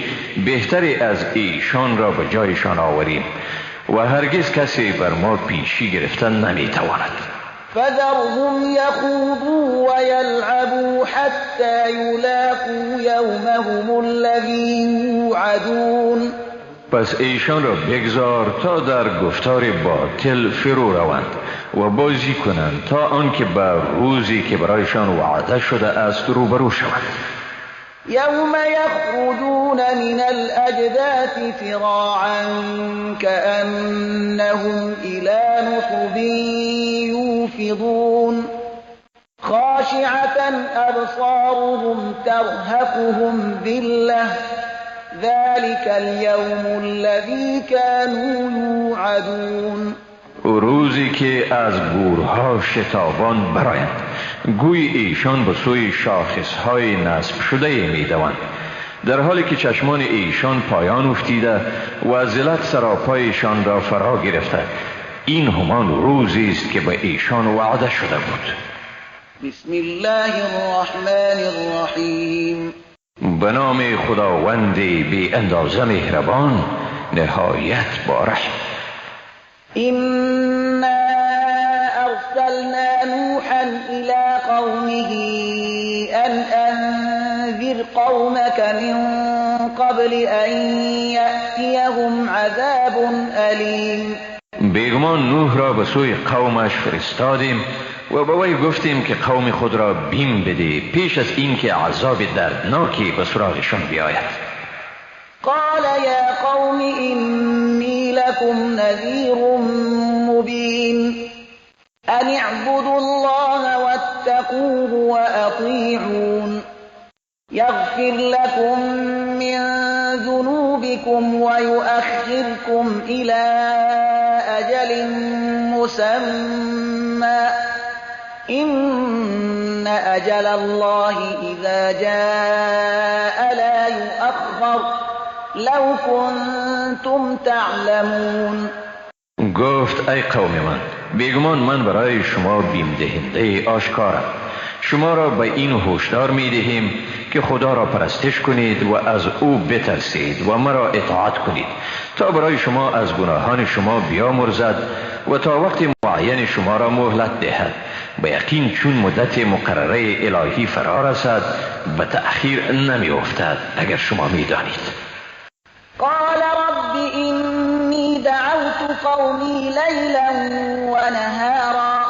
بهتری از ایشان را به جایشان آوریم و هرگز کسی بر ما پیشی گرفتن نمیتواند. فذرهم یخوضوا ویلعبوا حتی یلاقوا یومهم الذی یوعدون. پس ایشان را بگذار تا در گفتار باطل فرو روند و بازی کنند تا آنکه بر روزی که برایشان وعده شده است روبرو شوند. یوم یخرجون من الاجداث سراعا كأنهم الى نصب یوفضون خاشعة ابصارهم ترهقهم ذلة ذلك اليوم الذي كانوا يوعدون. روزی که از گورها شتابان برایند، گوی ایشان به سوی شاخصهای نصب شده میدوند، در حالی که چشمان ایشان پایان افتیده و ذلت سراپایشان را فرا گرفته. این همان روزی است که به ایشان وعده شده بود. بسم الله الرحمن الرحیم. به نام خداوند بی اندازه مهربان نهایت با رحم. إنا أرسلنا نوحا إلى قومه أن أنذر قومك من قبل أن يأتيهم عذاب أليم. بیگمان نوح را به سوی قومش فرستادیم و به وی گفتیم که قوم خود را بیم بده پیش از اینکه عذاب دردناکی به سراغشان بیاید. قال يا قوم إني لكم نذير مبين أن اعبدوا الله واتقوه وأطيعون يغفر لكم من ذنوبكم ويؤخركم إلى أجل مسمى إن أجل الله إذا جاء لا يؤخر لو كنتم تعلمون. گفت ای قوم من، بیگمان من برای شما بیم دهنده آشکارم. شما را به این هشدار می دهیم که خدا را پرستش کنید و از او بترسید و مرا اطاعت کنید تا برای شما از گناهان شما بیامرزد و تا وقت معین شما را مهلت دهد. به یقین چون مدت مقرره الهی فرا رسد به تأخیر نمی افتد، اگر شما می دانید. قال رب إني دعوت قومي ليلا ونهارا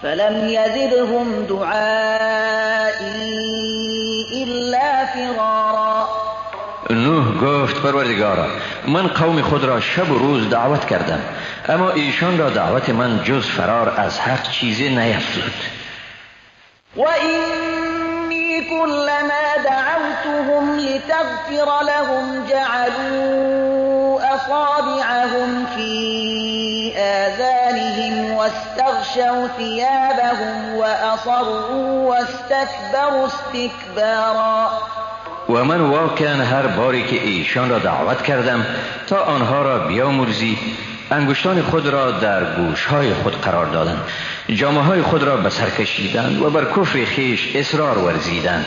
فلم يزدهم دعائي إلا فرارا. نوح گفت پروردگارا، من قوم خود را شب و روز دعوت کردم، اما ایشان را دعوت من جز فرار از حق چیزی نیفزود. وإني كلما دعوتهم لتغفر لهم جعلوا أصابعهم في آذانهم واستغشوا ثيابهم وأصروا واستكبروا استكبارا. و من واقعا هر باری که ایشان را دعوت کردم تا آنها را بیامرزی، انگشتان خود را در گوشهای خود قرار دادند، جامه‌های خود را به سر کشیدند و بر کفر خویش اصرار ورزیدند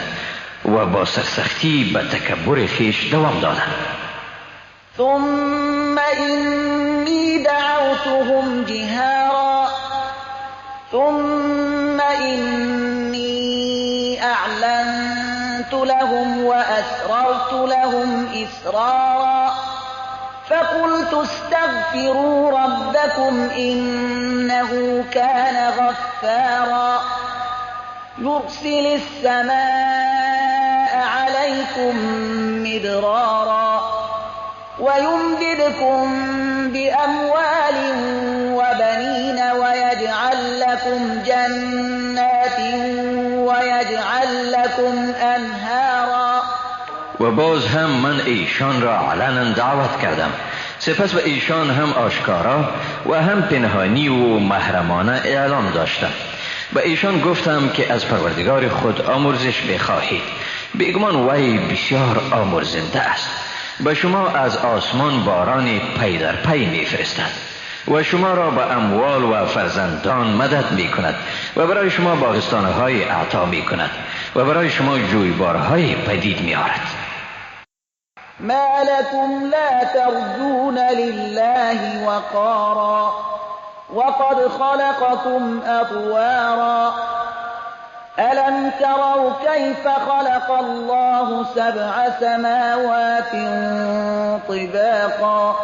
و با سرسختی به تکبر خویش دوام دادند. ثم إني دعوتهم جهارا ثم إني أعلنت لهم وأسررت لهم إسرارا فقلت استغفروا ربكم إنه كان غفارا يرسل السماء عليكم مدرارا ويمددكم بأموال وبنين ويجعل لكم جنات ويجعل لكم أنهارا. و باز هم من ایشان را علنا دعوت کردم، سپس به ایشان هم آشکارا و هم پنهانی و محرمانه اعلام داشتم. به ایشان گفتم که از پروردگار خود آمرزش بخواهید، بیگمان وی بسیار آمرزنده است. به شما از آسمان باران پی در پی میفرستد و شما را به اموال و فرزندان مدد می کند و برای شما باغستانهای عطا می کند و برای شما جویبارهای پدید می آرد. ما لكم لا ترجون لله وقارا وقد خلقكم أطوارا ألم تروا كيف خلق الله 7 سماوات طباقا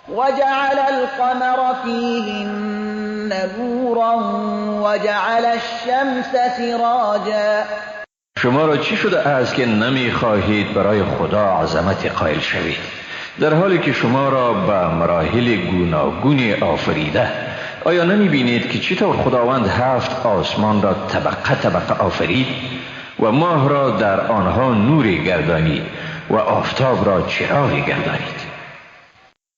وجعل القمر فيهن نورا وجعل الشمس سراجا. شما را چی شده است که نمی خواهید برای خدا عظمت قائل شوید، در حالی که شما را به مراحل گوناگون آفریده؟ آیا نمی بینید که چطور خداوند 7 آسمان را طبقه طبقه آفرید و ماه را در آنها نور گردانید و آفتاب را چراغ گردانید؟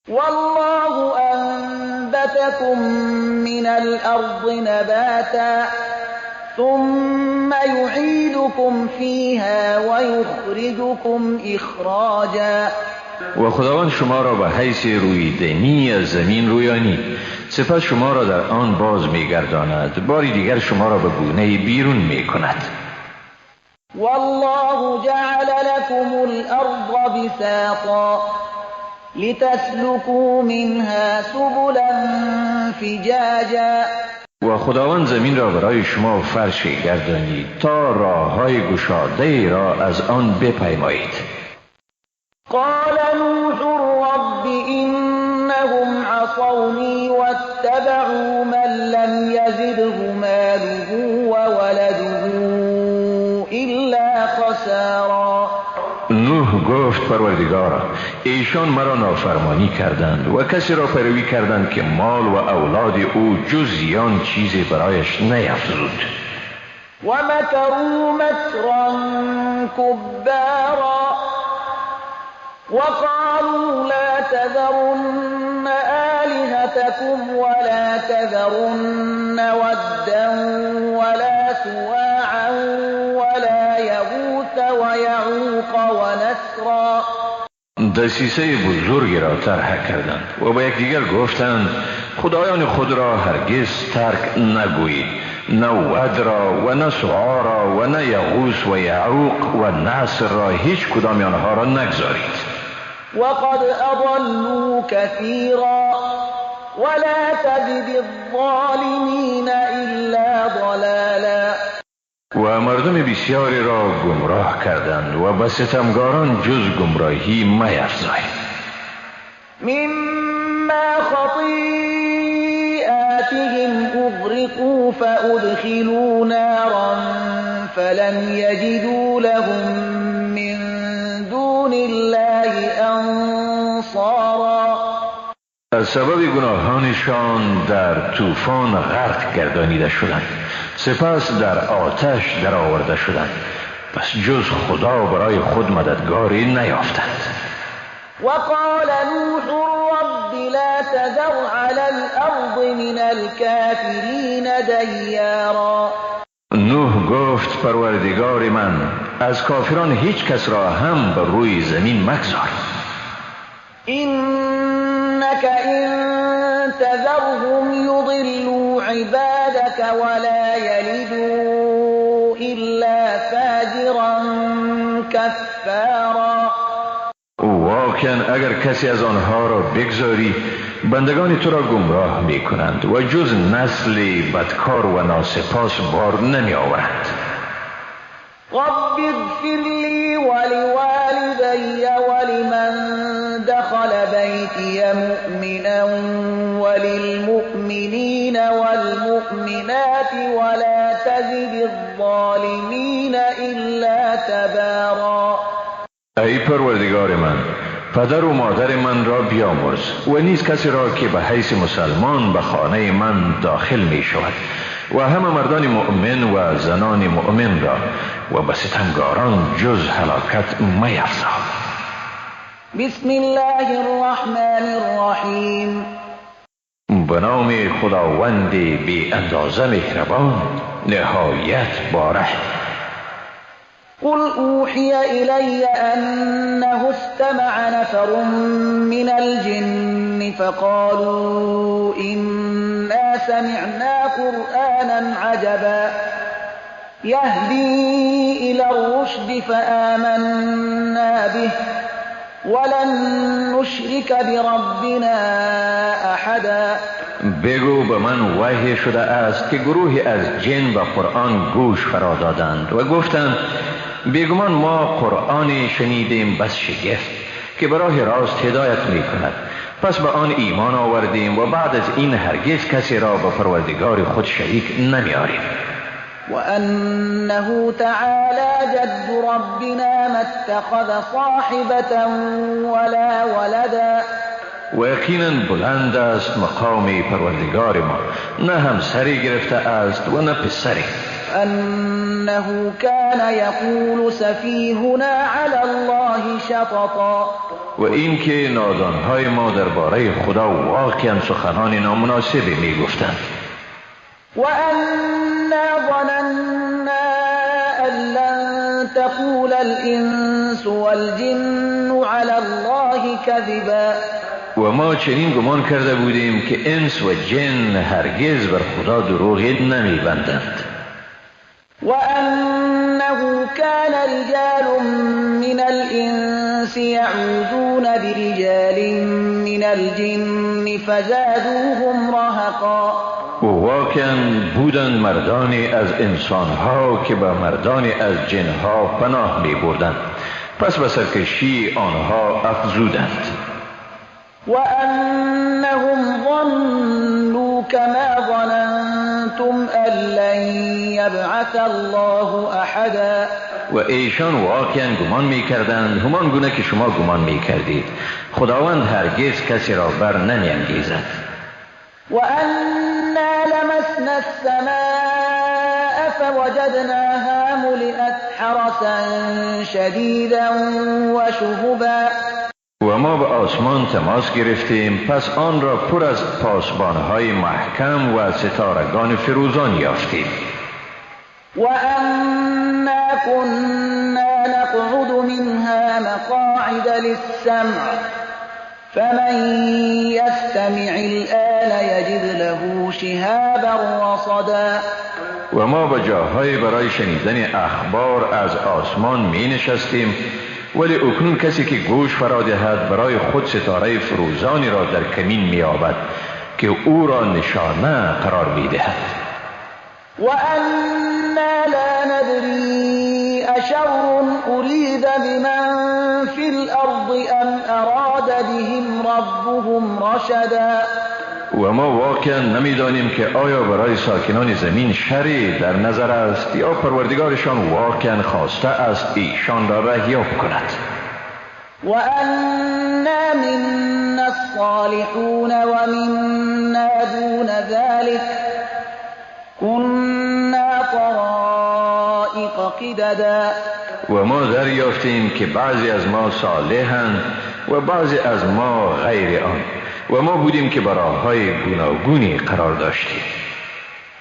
والله أنبتكم من الأرض نباتا ثم يعيدكم فيها ويخرجكم إخراجا. و خداوند شما را به حیث رویدنی از زمین رویانید، سپس شما را در آن باز می‌گرداند، باری دیگر شما را به گونه بیرون می‌کند. والله جعل لكم الأرض بساطا لتسلكوا منها سبلا فجاجا. و خداوند زمین را برای شما فرش گردانید تا راه‌های گشاده را از آن بپیمایید. قال نوح رب إنهم عصوني واتبعوا من لم يزده ماله وولده إلا خسارا. نوح گفت پروردگارا، ایشان مرا نافرمانی کردند و کسی را پیروی کردند که مال و اولاد او جز زیان چیزی برایش نیفزود. ومكروا مكرا كبارا وقالوا لا تذرن آلهتكم ولا تذرن ودا ولا سواعا ولا يغوث ويعوق ونسرا. دسیسه بزرگی را طرح کردند و با یکدیگر گفتند خدایان خود را هرگز ترک نگویید، نه ود را و نه سعا را و نه یغوث و یعوق و نصر را، هیچ کدام آنها را نگذارید. وقد اضلوا كثيرا ولا تزد الظالمین الا ضلالا. و مردم بسیاری را گمراه کردند و به ستمگاران جز گمراهی میفزاید. مما خطیئاتهم اغرقوا فادخلوا نارا فلم یجدوا لهم من دون الله انصارا. از سبب گناهانشان در طوفان غرق گردانیده شدند، سپس در آتش درآورده شدند، پس جز خدا برای خود مددگاری نیافتند. وقال نوح رب لا تذر على الارض من الكافرین دیارا. نوح گفت پروردگار من، از کافران هیچ کس را هم بر روی زمین مگذار. إنك إن تذرهم يضلوا عبادك ولا يلدوا إلا فاجرا كفارا. واقعا اگر کسی از آنها را بگذاری بندگان تو را گمراه می کنند و جز نسل بدکار و ناسپاس بار نمی آورند. رب اغفر لي ولوالدي ولمن دخل بيتي مؤمنا وللمؤمنين والمؤمنات ولا تزد الظالمين إلا تبارا. ای پروردگار من، پدر و مادر من را بیامرز و نیز کسی را که به حیث مسلمان به خانه من داخل می شود و همه مردان مؤمن و زنان مؤمن را، و به ستمگاران جز هلاکت میفزا. بسم الله الرحمن الرحیم. به نام خداوند بی اندازه مهربان، نهایت باره. قل اوحی الی انه استمع نفر من الجن فقالوا انا سمعنا قرآنا عجبا يهدي الى الرشد فآمنا به ولن نشرك بربنا احدا. بگو به من وحی شده است که گروهی از جن به قرآن گوش فرا دادند و گفتند بیگمان ما قرآن شنیدیم بس شگفت که به راه راست هدایت می کند، پس به آن ایمان آوردیم و بعد از این هرگز کسی را به پروردگار خود شریک نمی آریم. وأنه تعالى جد ربنا ما اتخذ صاحبة ولا ولدا. و یقینا بلند است مقام پروردگار ما، نه همسری گرفته است و نه پسری. انه كان یقول سفیهنا علی الله شططا. و اینکه نادانهای ما درباره خدا واقعا سخنان نامناسبی میگفتند. و انا ظننا ان لن تقول الانس والجن علی الله كذبا. و ما چنین گمان کرده بودیم که انس و جن هرگز بر خدا دروغ نمیبندند. و انه كان رجال من الانس يعوذون برجال من الجن فزادوهم رهقا. و واقعا بودند مردانی از انسانها که به مردانی از جنها پناه می بردند، پس به سرکشی آنها افزودند. وأنهم ظنوا كما ظننتم أن لن يبعث الله أحدا. و ایشان واقعا گمان می‌کردند همان گونه که شما گمان می‌کردید، خداوند هرگز کسی را بر نمی‌انگیزد. وأنا لمسنا السماء فوجدناها ملئت حرسا شديدا وشهبا. و ما به آسمان تماس گرفتیم، پس آن را پر از پاسبانهای محکم و ستارگان فروزان یافتیم. و انا كنا كنا نقعد منها مقاعد للسمع فمن يستمع الآن يجد له شهابا رصدا. و ما به جاهای برای شنیدن اخبار از آسمان می نشستیم، ولی اکنون کسی که گوش فرا دهد برای خود ستاره فروزانی را در کمین می یابد که او را نشانه قرار می دهد. وأنا لا ندري أشر أريد بمن في الأرض أم أراد بهم ربهم رشدا. و ما واقعا نمیدانیم که آیا برای ساکنان زمین شری در نظر است یا پروردگارشان واقعا خواسته است ایشان را رهیاب کند. وأنا منا الصالحون ومنا دون ذلك كنا طرائق قددا. و ما دریافتیم که بعضی از ما صالحند و بعضی از ما غیر آن، و ما بودیم که براهای گوناگونی قرار داشتیم.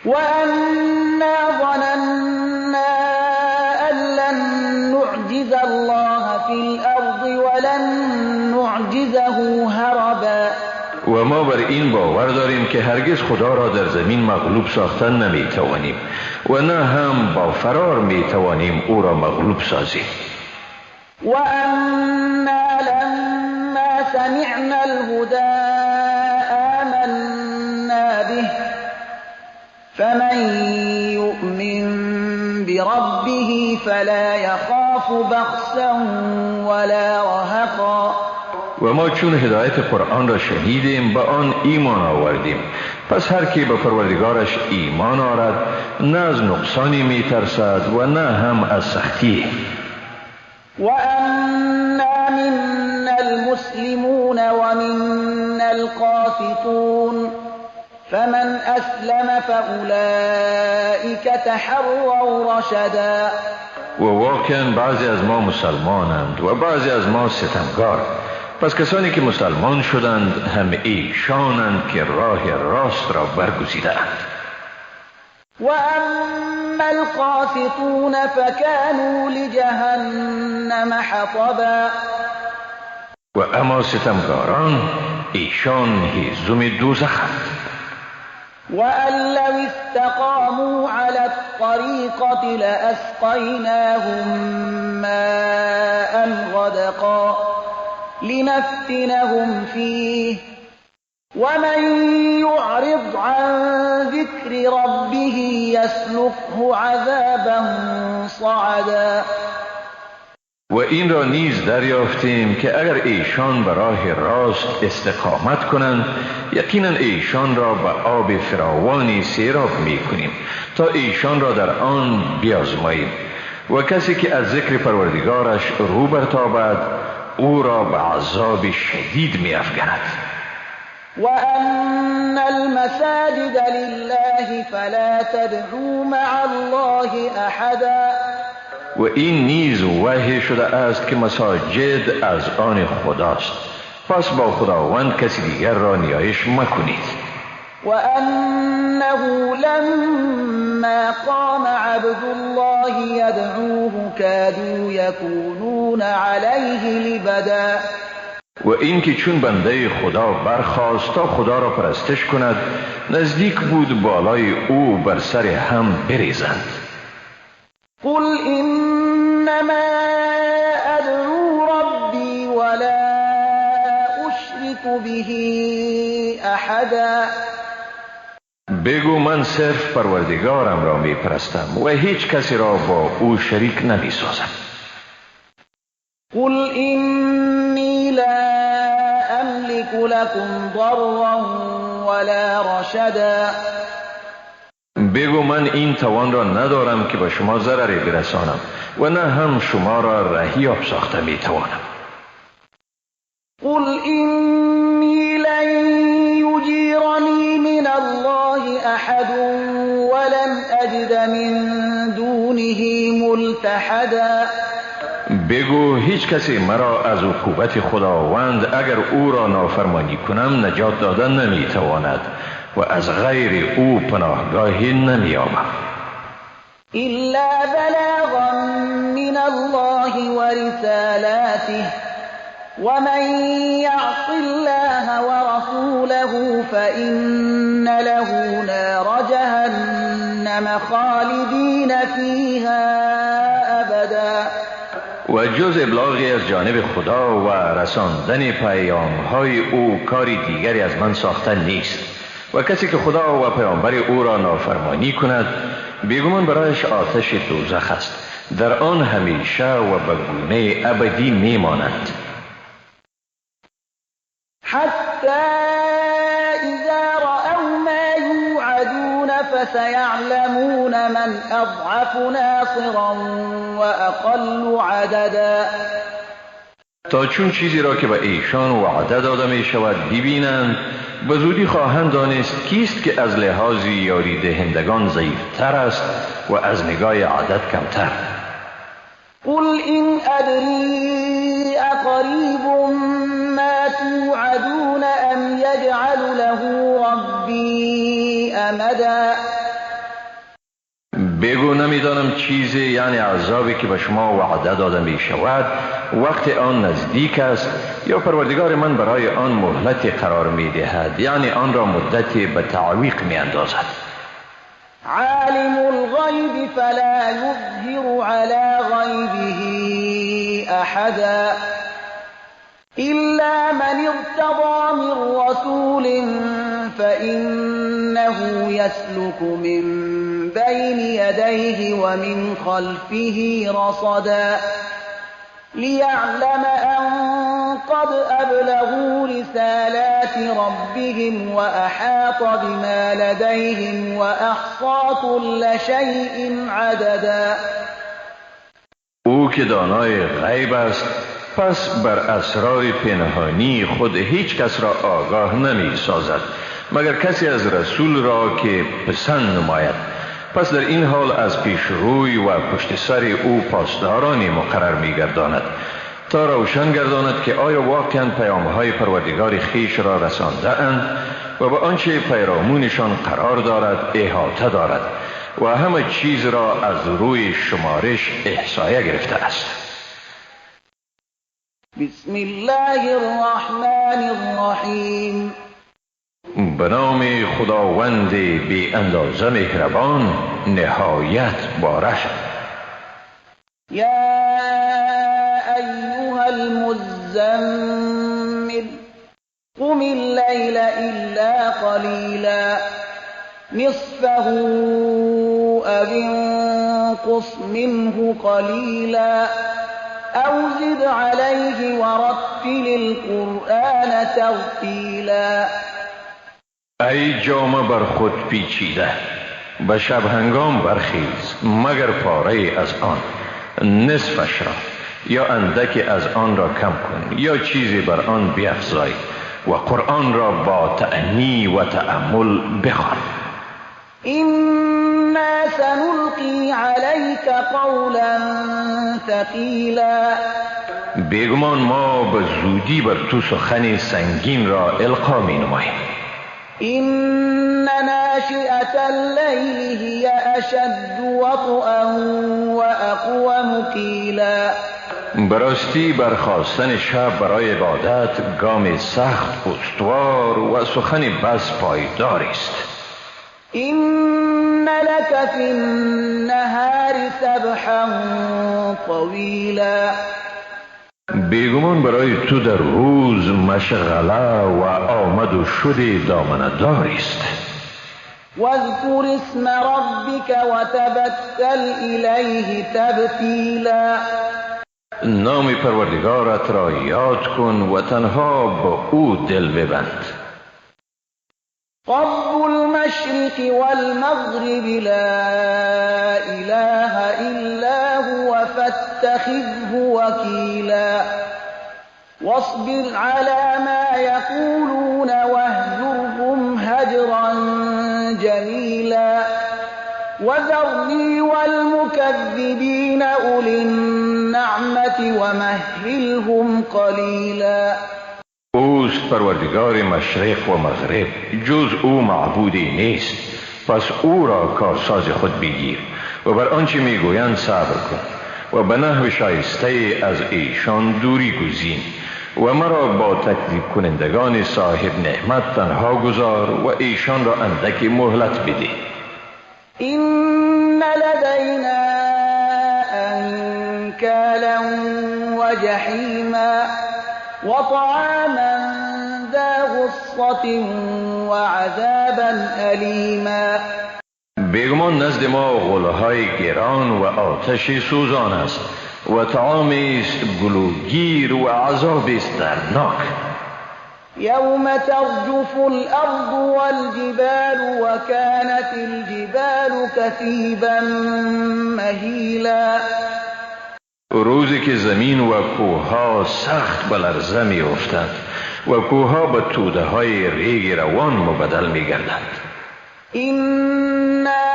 وأنا ظننا أن لن نعجز الله في الأرض ولن نعجزه هربا. و ما بر این باور داریم که هرگز خدا را در زمین مغلوب ساختن نمیتوانیم و نه هم با فرار میتوانیم او را مغلوب سازیم. وأنا لما سمعنا الهدى آمنا به فمن يؤمن بربه فلا يخاف بخسا ولا رهقا. و ما چون هدایت قرآن را شنیدیم به آن ایمان آوردیم، پس هر کی به پروردگارش ایمان آرد نه از نقصانی میترسد و نه هم از سختی. وأنا منا المسلمون ومنا القاسطون فمن أسلم فأولئك تحروا رشدا. و واقعا بعضی از ما مسلمانند و بعضی از ما ستمگار، پس کسانی که مسلمان شدند هم ایشانند که راه راست را برگزیدند. وأما القاسطون فكانوا لجهنم حطبا. و اما ستمگاران ایشان هیزم دوزخند. وأن لو استقاموا على الطريقة لأسقيناهم ماء غدقا لنفتنهم فيه ومن يعرض عن ذكر ربه يسلكه عذابا صعدا. و این را نیز دریافتیم که اگر ایشان به راه راست استقامت کنند یقینا ایشان را به آب فراوانی سیراب میکنیم تا ایشان را در آن بیازماییم، و کسی که از ذکر پروردگارش رو برتابد او را به عذاب شدید میافکند. وأن المساجد لله فلا تدعوا مع الله أحدا. و این نیز وحی شده است که مساجد از آن خداست، پس با خداوند کسی دیگر را نیایش مکنید. وأنه لما قام عبد الله يدعوه كادوا يكونون عليه لبدا. و این که چون بنده خدا برخاست تا خدا را پرستش کند نزدیک بود بالای او بر سر هم بریزند. قل إنما أدعو ربي ولا أشرك به أحدا. بگو من صرف پروردگارم را می پرستم و هیچ کسی را با او شریک نمی سازم. قل إني لا أملك لكم ضرا ولا رشدا. بگو من این توان را ندارم که به شما ضرری برسانم و نه هم شما را رهیاب ساخته می توانم. قل إني لن يجيرني من الله أحد ولن أجد من دونه ملتحدا. بگو هیچ کسی مرا از عقوبت خداوند اگر او را نافرمانی کنم نجات دادن نمیتواند و از غیر او پناهگاهی نمییابم. إلا بلاغا من الله ورسالاته ومن يعص الله ورسوله فإن له نار جهنم خالدین فیها أبدا. و جز ابلاغی از جانب خدا و رساندن پیام‌های او کاری دیگری از من ساخته نیست و کسی که خدا و پیامبر او را نافرمانی کند بیگمان برایش آتش دوزخ است، در آن همیشه و به گونه ابدی میمانند. حتی اذا رأوا ما یوعدون فسیعلمون من اضعف ناصرا واقل عددا. تا چون چیزی را که به ایشان وعده داده می شود ببینند، به زودی خواهند دانست کیست که از لحاظ یاری دهندگان ضعیفتر است و از نگاه عدد کمتر. قل این ادری اقریب ما توعدون ام یجعل له ربی امدا. بگو نمیدانم چیزی، یعنی عذابی که به شما وعده داده می شود وقت آن نزدیک است یا پروردگار من برای آن مهلت قرار می دهد، یعنی آن را مدت به تعویق می اندازد. عالم الغیب فلا یظهر علی غیبه احدا إلا من ارتضى من رسول فإنه يسلك من بين يديه ومن خلفه رصدا ليعلم أن قد أبلغوا رسالات ربهم وأحاط بما لديهم وأحصى كل شيء عددا. او که دانای غیب است، پس بر اسرار پنهانی خود هیچ کس را آگاه نمی سازد مگر کسی از رسول را که پسند نماید. پس در این حال از پیش روی و پشت سر او پاسدارانی مقرر می گرداند تا روشن گرداند که آیا واقعا پیامهای پروردگار خویش را رسانده اند و به آنچه پیرامونشان قرار دارد احاطه دارد و همه چیز را از روی شمارش احصایه گرفته است. بسم الله الرحمن الرحیم. به نام خداوند بی اندازه مهربان، نهایت بارحم. یا ایها المزمل قم اللیل الا قلیلا نصفه او انقص منه قلیلا او زد علیه ورتل القرآن ترتیلا. ای جامه بر خود پیچیده، به شب هنگام برخیز مگر پاره از آن، نصفش را یا اندکی از آن را کم کن یا چیزی بر آن بیفزای و قرآن را با تأنی و تأمل بخوان. إنا سنلقی علیک قولا ثقیلا. بیگمان ما به زودی بر تو سخن سنگین را القا می نماییم. إن ناشئة الليل هي أشد وطئا وأقوم قیلا. براستی برخاستن شب برای عبادت گام سخت استوار و سخن بس پایدار است. إن لك في النهار سبحا طویلا. بیگمان برای تو در روز مشغله و آمد و شد دامنه دار است. واذکر اسم ربک وتبتل الیه تبتیلا. نام پروردگارت را یاد کن و تنها با او دل ببند. رب المشرق والمغرب لا إله إلا هو فاتخذه وكيلا. واصبر على ما يقولون واهجرهم هجرا جميلا. وذرني والمكذبين أولي النعمة ومهلهم قليلا. اوست پروردگار مشرق و مغرب، جز او معبودی نیست، پس او را کارساز خود بگیر و بر آنچه میگویند صبر کن و به نحو شایسته از ایشان دوری گزین و مرا با تکذیب کنندگان صاحب نعمت تنها گذار و ایشان را اندک مهلت بده. إن لدينا أنكالا وجحيما وطعاما ذا غصة وعذابا أليما. بیگمان نزد ما غلهای گران و آتش سوزان است و طعامی است گلوگیر و عذاب است دردناک. یوم ترجف الارض والجبال وكانت الجبال كثيبا مهیلا. روزی که زمین و کوهها سخت به لرزه می افتند و کوهها به توده های ریگ روان مبدل می گردند. إنا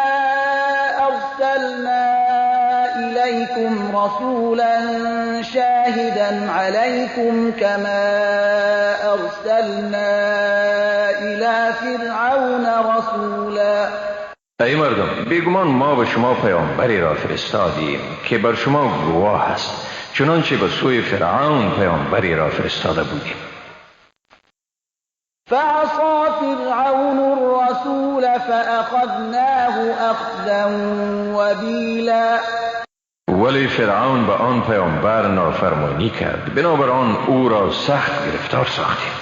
أرسلنا إليكم رسولا شاهدا عليكم كما أرسلنا إلى فرعون رسولا. ای مردم، بیگمان ما به شما پیامبری را فرستادیم که بر شما گواه است، چنانچه به سوی فرعون پیامبری را فرستاده بودیم. فعصى فرعون الرسول فأخذناه أخذا وبیلا. ولی فرعون به آن پیامبر نافرمانی کرد، بنابراین او را سخت گرفتار ساختیم.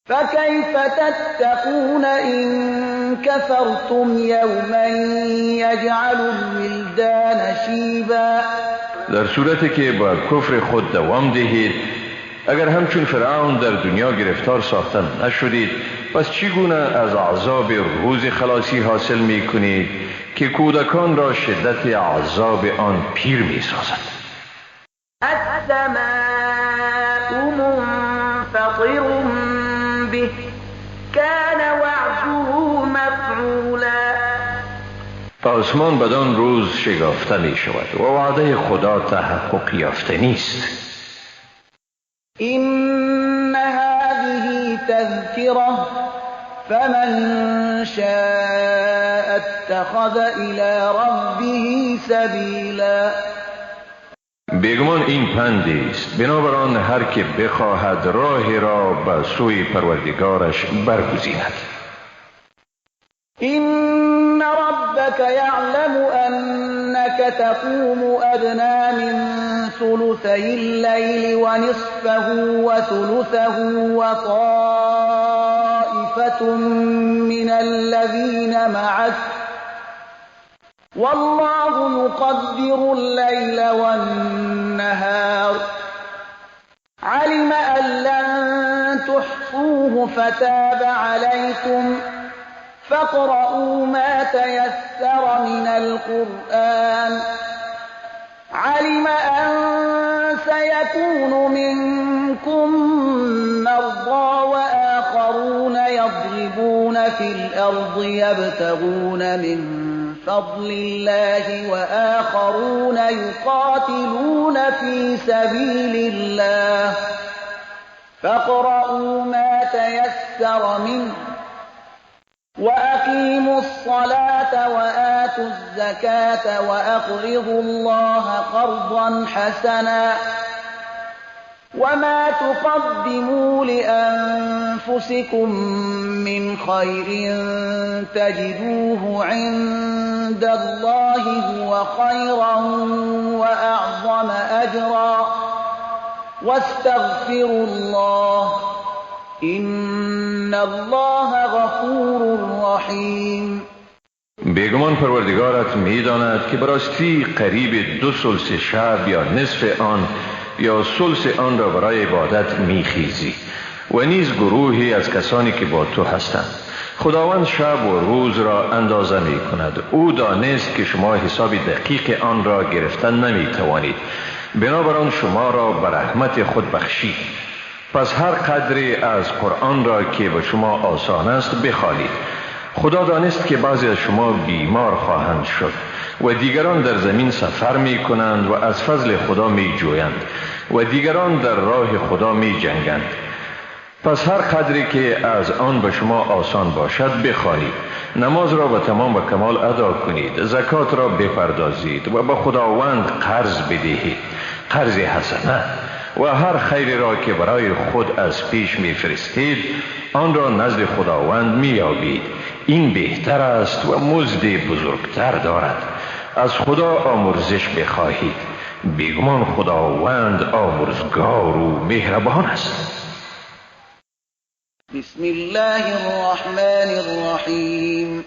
فكيف تتقون إن كفرتم يوما يجعل الولدان شیبا. در صورتی که با کفر خود دوام دهید، اگر همچون فرعون در دنیا گرفتار ساختن نشدید، پس چگونه از عذاب روز خلاصی حاصل می کنید که کودکان را شدت عذاب آن پیر می سازد؟ السماء منفطر به كان وعده مفعولا. آسمان بدان روز شگافته می شود و وعده خدا تحقق یافته نیست. إن هذه تذكرة فمن شاء اتخذ إلى ربه سبیلا. بیگمان این پندی است، بنابراین هر که بخواهد راه را به سوی پروردگارش برگزیند. إن ربك يعلم أنك تقوم أدنى من ثلثي الليل ونصفه وثلثه وطائفة من الذين معك والله يقدر الليل والنهار علم أن لن تحصوه فتاب عليكم فاقرؤوا ما تيسر من القرآن علم أن سيكون منكم مرضى وآخرون يضربون في الأرض يبتغون من فضل الله وآخرون يقاتلون في سبيل الله فاقرؤوا ما تيسر منه وأقيموا الصلاة وآتوا الزكاة وأقرضوا الله قرضا حسنا وما تقدموا لأنفسكم من خير تجدوه عند الله هو خيرا وأعظم أجرا واستغفروا الله إن الله غفور رحیم. بیگمان پروردگارت میداند که براستی قریب 2/3 شب یا نصف آن یا ثلث آن را برای عبادت میخیزی و نیز گروهی از کسانی که با تو هستند. خداوند شب و روز را اندازه می کند. او دانست که شما حساب دقیق آن را گرفتن نمی توانید، بنابراین شما را به رحمت خود بخشید. پس هر قدری از قرآن را که به شما آسان است بخوانید. خدا دانست که بعضی از شما بیمار خواهند شد و دیگران در زمین سفر می کنند و از فضل خدا می جویند و دیگران در راه خدا می جنگند. پس هر قدری که از آن به شما آسان باشد بخوانید، نماز را به تمام و کمال ادا کنید، زکات را بپردازید و به خداوند قرض بدهید، قرض حسنه، و هر خیری را که برای خود از پیش میفرستید آن را نزد خداوند مییابید. این بهتر است و مزد بزرگتر دارد. از خدا آمرزش بخواهید، بیگمان خداوند آمرزگار و مهربان است. بسم الله الرحمن الرحیم.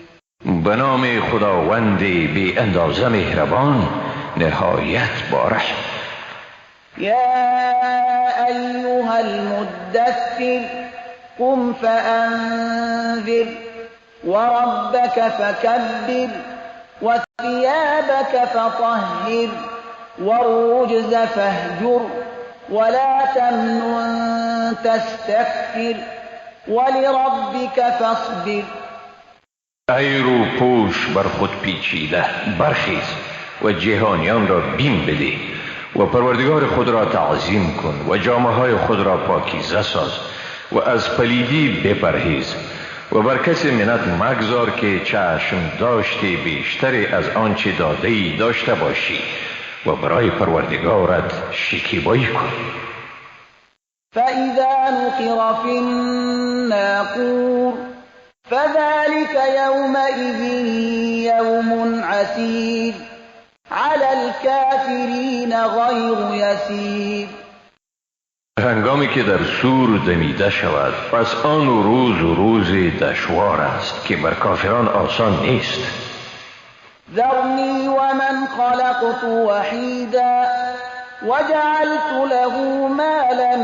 به نام خداوند بی اندازه مهربان، نهایت بارحم. یا ایها المدثر قم فانذر وربك فكبر وثيابك فطهر والرجز فاهجر ولا تمنن تستكثر ولربك فاصبر. ای رو پوش بر خود پیچیده، برخیز و جهانیان را بیم بده و پروردگار خود را تعظیم کن و جامه های خود را پاکیزه ساز و از پلیدی بپرهیز و بر کسی منت مگذار که چشم داشتی بیشتری از آنچه داده‌ای داشته باشی و برای پروردگارت شکیبایی کن. فإذا نقر في الناقور فذلك يومئذ يوم عسير على الكافرين غير يسير. هنگامی که در سور دمیده شود، پس آن روز روز دشوار است که بر کافران آسان نیست. ذرنی ومن خلقت وحیدا وجعلت له مالا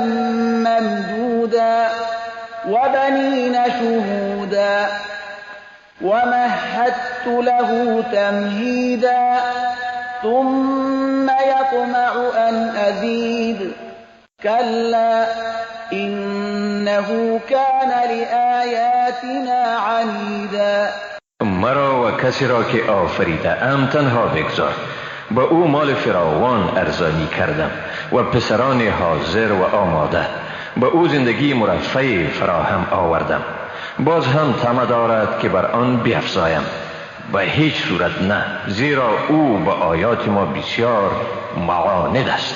ممدودا وبنین شهودا ومهدت له تمهیدا ثم یطمع ان ازید كلا إنه كان لآياتنا عنيدا. مرا و کسی را که آفریده ام تنها بگذار، با او مال فراوان ارزانی کردم و پسران حاضر و آماده، با او زندگی مرفه فراهم آوردم، باز هم طمع دارد که بر آن بیفزایم. به هیچ صورت نه، زیرا او با آیات ما بسیار معاند است.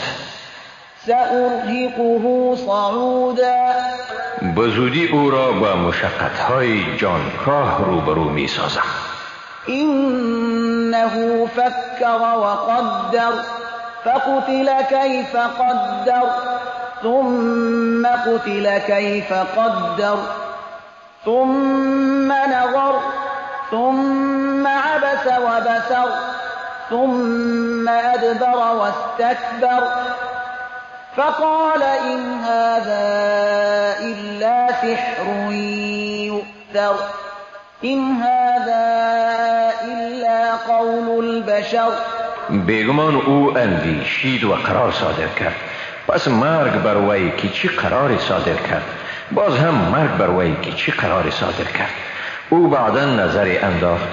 سأرهقه صعودا. به زودی او را با مشقت‌های جانکاه روبرو می‌سازم. إنه فکر وقدر فقتل كيف قدر ثم قتل كيف قدر ثم نظر ثم عبس وبسر ثم أدبر واستكبر فقال إن هذا إلا سحر يؤثر إن هذا إلا قول البشر. بیگمان او اندیشید و قرار صادر کرد، پس مرگ بر وی که چی قرار صادر کرد، باز هم مرگ بر وی که چی قرار صادر کرد. او بعدا نظر انداخت،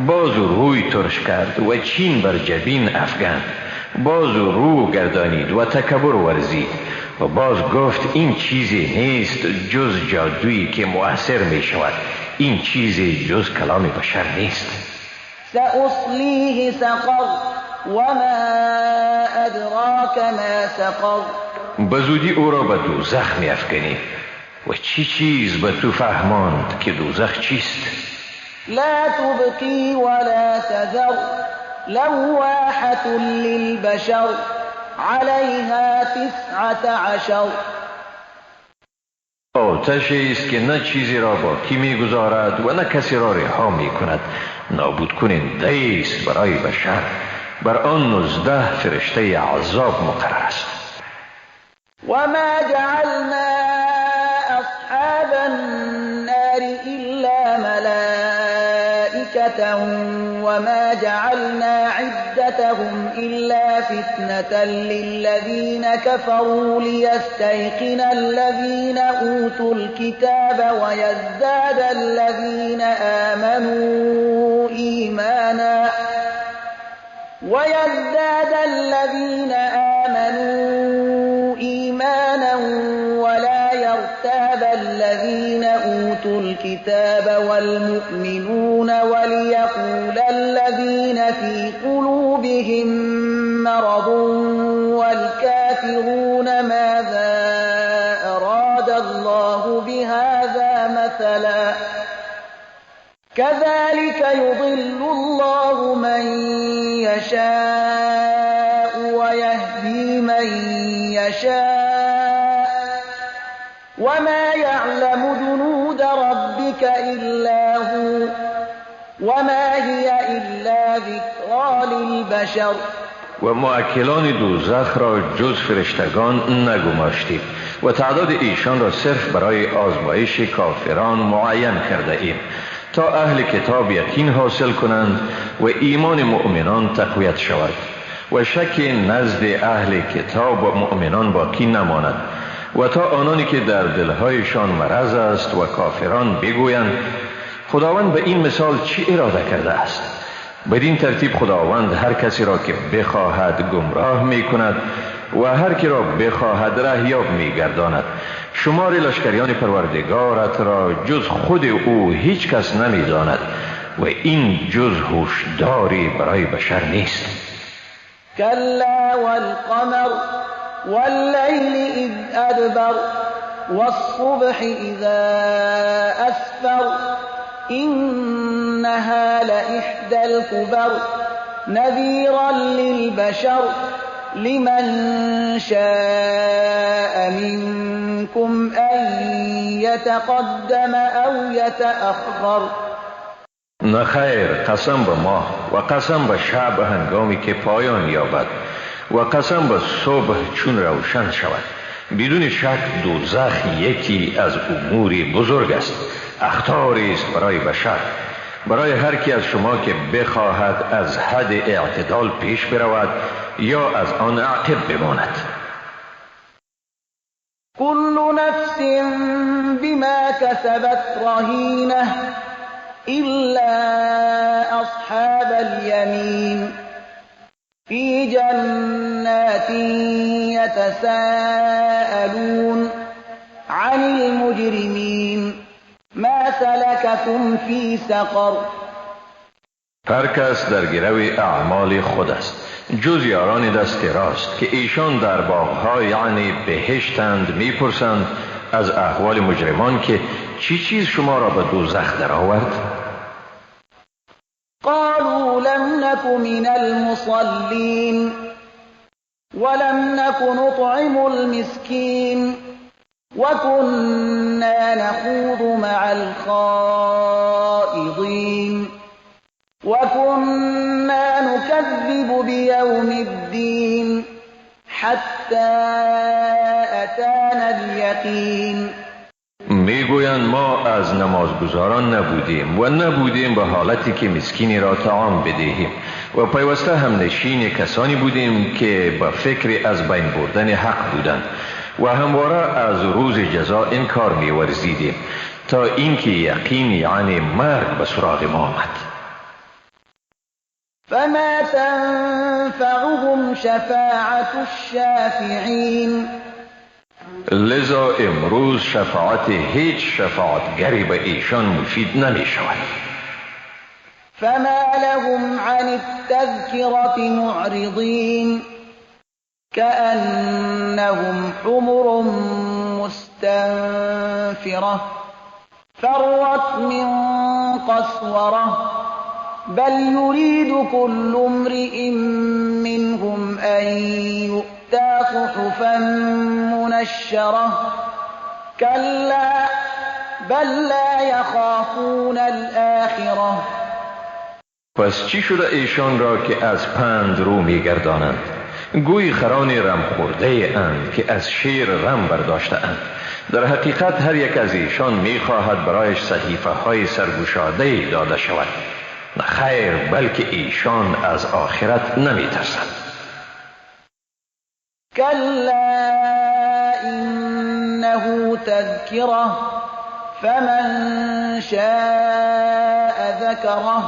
باز روی ترش کرد و چین بر جبین افگند، باز رو گردانید و تکبر ورزید و باز گفت این چیزی نیست جز جادویی که مؤثر می شود، این چیزی جز کلام بشر نیست. سأصلیه سقر وما ادراک ما سقر. به زودی او را به دوزخ می افکنی و چی چیز به تو فهماند که دوزخ چیست؟ لا تبقی ولا تذر لواحة للبشر عليها 19. آتشی است که نه چیزی را باقی میگذارد و نه کسی را رها میکند، نابود کننده است برای بشر. بر آن 19 فرشته عذاب مقرر است. وما جعلنا أصحاب النار إلا ملائكة وما جعلنا عدتهم إلا فتنة للذين كفروا ليستيقن الذين أوتوا الكتاب ويزداد الذين آمنوا إيمانا ولا يرتاب الذين أوتوا الكتاب والمؤمنون وليقول الذين في قلوبهم مرض والكافرون ماذا أراد الله بهذا مثلا كذلك يضل الله من يشاء ويهدي من يشاء وما يعلم جنود ربك إلا هو وما هي إلا ذكرى للبشر. و مؤکلان دوزخ را جز فرشتگان نگماشتیم و تعداد ایشان را صرف برای آزمایش کافران معین کرده ایم تا اهل کتاب یقین حاصل کنند و ایمان مؤمنان تقویت شود و شک نزد اهل کتاب و مؤمنان باقی نماند و تا آنانی که در دلهایشان مرض است و کافران بگویند خداوند به این مثال چی اراده کرده است؟ بدین ترتیب خداوند هر کسی را که بخواهد گمراه می کند و هر کی را بخواهد رهیاب می گرداند. شمار لشکریان پروردگارت را جز خود او هیچ کس نمی داند و این جز هوشداری برای بشر نیست. کلا والقمر واللیل اذ ادبر والصبح اذا اسفر إنها لإحدى الكبر نذيرا للبشر لمن شاء منكم أن يتقدم أو يتأخر. نخیر، قسم به ماه و قسم به شب هنگامی که پایان یابد و قسم به صبح چون روشن شود. بدون شک دوزخ یکی از امور بزرگ است، اخطاری است برای بشر، برای هر کی از شما که بخواهد از حد اعتدال پیش برود یا از آن عقب بماند. كل نفس بما كسبت رهینه إلا أصحاب اليمين في جنات يتساءلون عن المجرمين ما سلككم في سقر. هر کس در گرو اعمال خود است جز یاران دست راست که ایشان در باغها یعنی بهشتند. میپرسند از احوال مجرمان که چی چیز شما را به دوزخ در آورد؟ قالوا لم نك من المصلين ولم نك نطعم المسكين وكنا نخوض مع الخائضين وكنا نكذب بيوم الدين حتى أتانا اليقين. میگویند ما از نمازگزاران نبودیم و نبودیم به حالتی که مسکینی را طعام بدهیم و پیوسته هم نشین کسانی بودیم که به فکر از بین بردن حق بودند و همواره از روز جزا انکار می‌ورزیدیم تا اینکه یقین یعنی مرگ به سراغ ما آمد. فما تنفعهم شفاعة الشافعین. لذا امروز شفاعت هیچ شفاعتگری به ایشان مفید نمی شود. فما لهم عن التذکرة معرضین كأنهم حمر مستنفرة فرت من قسورة بل يريد كل امرئ منهم أن يؤتى صحفا منشرة كلا بل لا يخافون الآخرة. پس چی شده ایشان را که از پند رو میگردانند؟ گویی خران رم خورده اند که از شیر رم برداشته اند. در حقیقت هر یک از ایشان میخواهد برایش صحیفه های سرگشاده داده شود. نه خیر، بلکه ایشان از آخرت نمیترسند. کلا انه تذکره فمن شاء ذکره.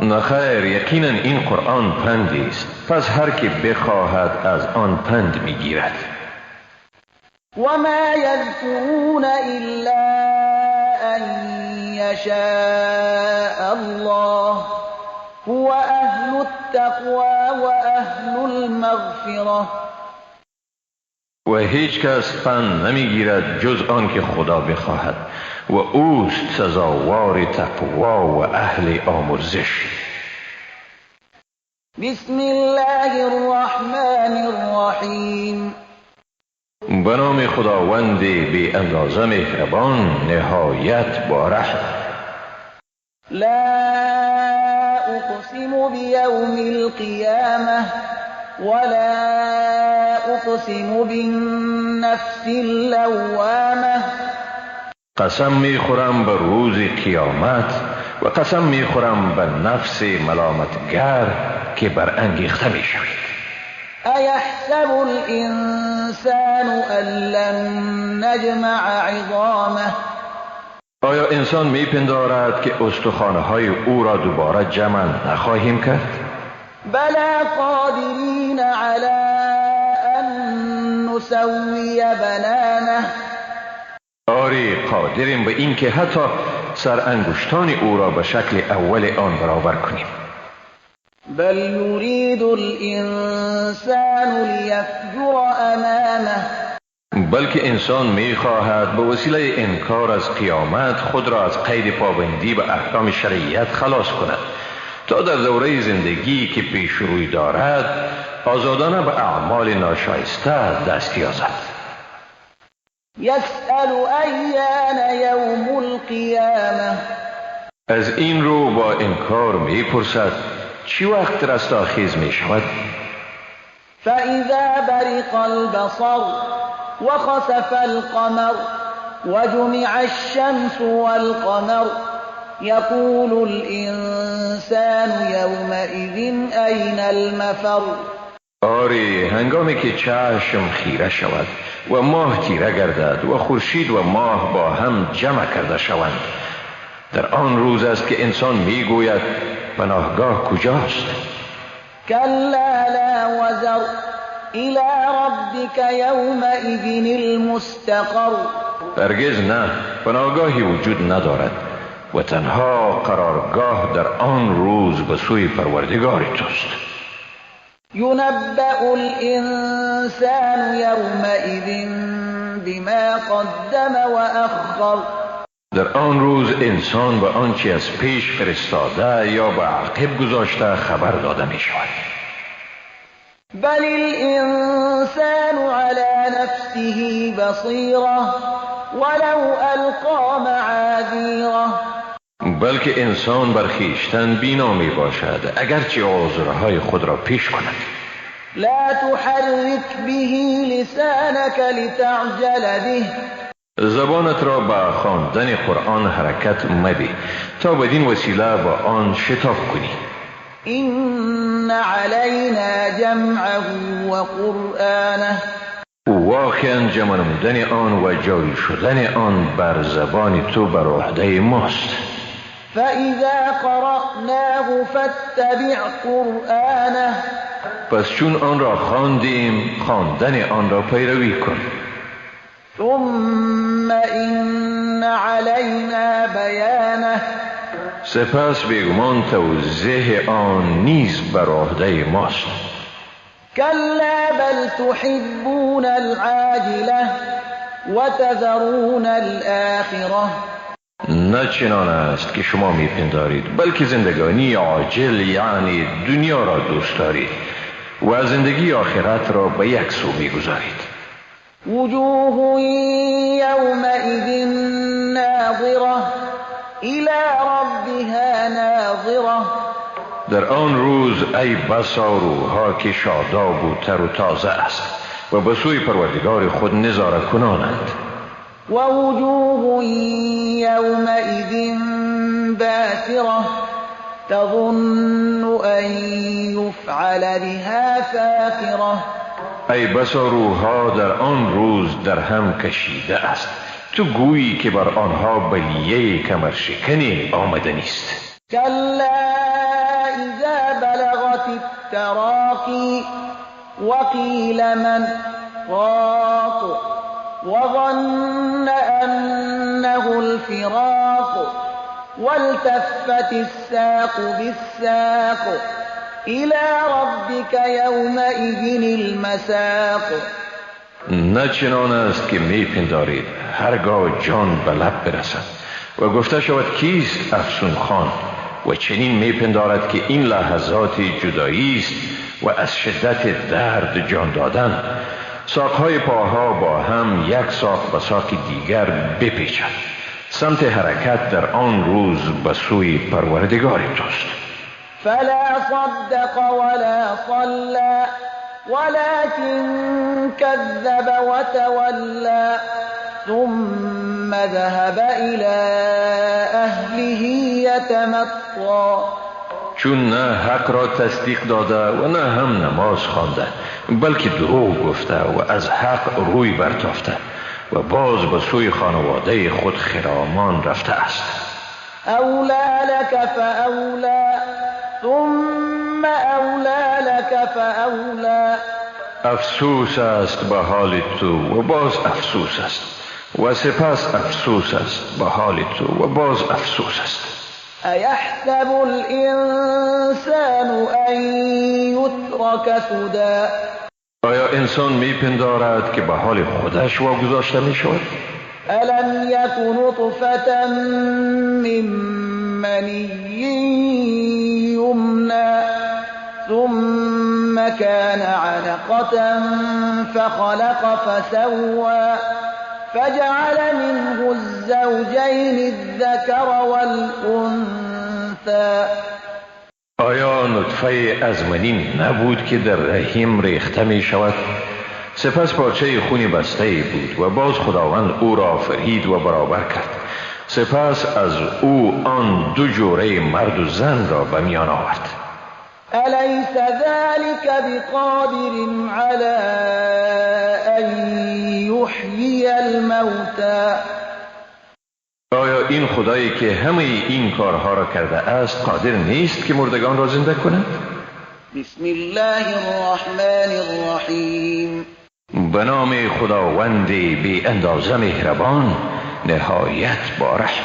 نه خیر، یقینا این قرآن پندی است، پس هر که بخواهد از آن پند میگیرد. وما یذکرون الا ان يشاء الله هو أهل التقوى وأهل المغفرة. و هیچ کس پند نمیگیرد جز آن که خدا بخواهد و اوست سزاوار تقوا و اهل آمرزش. بسم الله الرحمن الرحیم. به نام خداوند بی اندازه مهربان نهایت با رحم. لا اقسم بیوم القیامة ولا اقسم بالنفس اللوامة. قسم میخورم به روز قیامت و قسم میخورم به نفس ملامتگر که برانگیخته میشوید. ایحسب الانسان ان لن نجمع عظامه. آیا انسان میپندارد که استخوانهای او را دوباره جمع نخواهیم کرد؟ بلا قادرین علی ان نسوی بنانه. آری قادریم به این که حتی سر انگشتان او را به شکل اول آن برابر کنیم. بل یرید الانسان لیفجر امامه. بلکه انسان میخواهد به وسیله انکار از قیامت خود را از قید پابندی به احکام شریعت خلاص کند تا در دوره زندگی که پیش روی دارد آزادانه به اعمال ناشایسته دست یازد. یسأل ایان یوم القیامه. از این رو با انکار میپرسد چی وقت رستاخیز میشود؟ فإذا برق البصر وخسف القمر وجمع الشمس والقمر يقول الإنسان يومئذ أين المفر. آری هنگامی که چشم خیره شود و ماه تیره گردد و خورشید و ماه با هم جمع کرده شوند، در آن روز است که انسان میگوید پناهگاه کجاست؟ کلا لا وزر الى ربک یومئذ المستقر. هرگز نه، پناهگاهی وجود ندارد و تنها قرارگاه در آن روز به سوی پروردگار توست. ينبأ الإنسان يومئذ بما قدم وأخر. در آن روز انسان به آنچه از پیش فرستاده یا به عقب گذاشته خبر داده می شود. بل الإنسان على نفسه بصیرة ولو ألقى معاذیره. بلکه انسان بر خویشتن بینا می باشد اگرچه عذرهای خود را پیش کند. لا تحرک به لسانك لتعجل به. زبانت را به خواندن قرآن حرکت مده تا بدین وسیله با آن شتاب کنی. این علینا جمعه و قرآنه. واقعا جمع نمودن آن و جاری شدن آن بر زبان تو بر عهده ماست. فإذا قرأناه فاتبع قرآنه. پس چون آن را خواندیم خواندن آن را پیروی کن. ثم إن علينا بیانه. سپس بیگمان توضیح آن نیز بر عهده ماست. کلا بل تحبون العاجلة وتذرون الآخرة. نه چنان است که شما میپندارید، بلکه زندگانی عاجل یعنی دنیا را دوست دارید و زندگی آخرت را به یک سو میگذارید. وجوه یومئذ ناظرة الى ربها ناظرة. در آن روز ای بسا روحها که شاداب و تر و تازه است و به سوی پروردگار خود نظاره کنانند. و وجوه یومئذ باسرة تظن ان یفعل بها فاقرة. ای بسا روحها در آن روز در هم کشیده است، تو گویی که بر آنها بلیه کمرشکنی آمده نیست. کلا اذا بلغت التراقی وقیل من راق وظن انه الفراق والتفت الساق بالساق إلى ربك يومئذ المساق. نه چنان است که میپندارید هرگاه جان به لب برسد و گفته شود کیست افسون خوان، و چنین میپندارد که این لحظات جدایی است و از شدت درد جان دادن. ساقهای پاها با هم یک ساق به ساق دیگر بپیچد. سمت حرکت در آن روز به سوی پروردگار توست. فلا صدق ولا صلى ولكن كذب وتولى ثم ذهب إلى أهله يتمطى. چون نه حق را تصدیق داده و نه هم نماز خوانده، بلکه دروغ گفته و از حق روی برتافته و باز به سوی خانواده خود خرامان رفته است. اولی لک فاولی ثم اولی لک فاولی. افسوس است به حال تو و باز افسوس است و سپس افسوس است به حال تو و باز افسوس است. ایحسب الانسان ان یترک سدی. آیا انسان میپندارد که به حال خودش واگذاشته می شود؟ الم یک نطفة من منی یمنی ثم كان علقة فخلق فسوى فجعل منه الزوجين الذكر والأنثى. آیا نطفه از منی نبود که در رحم ریخته می شود؟ سپس پارچه خونی بسته بود و باز خداوند او را آفرید و برابر کرد. سپس از او آن دو جوره مرد و زن را به میان آورد. الیس ذلك بقادر علی ان یحیی الموتی. آیا این خدایی که همه این کارها را کرده است قادر نیست که مردگان را زنده کند؟ بسم الله الرحمن الرحیم. به نام خداوند بی اندازه مهربان نهایت با رحم.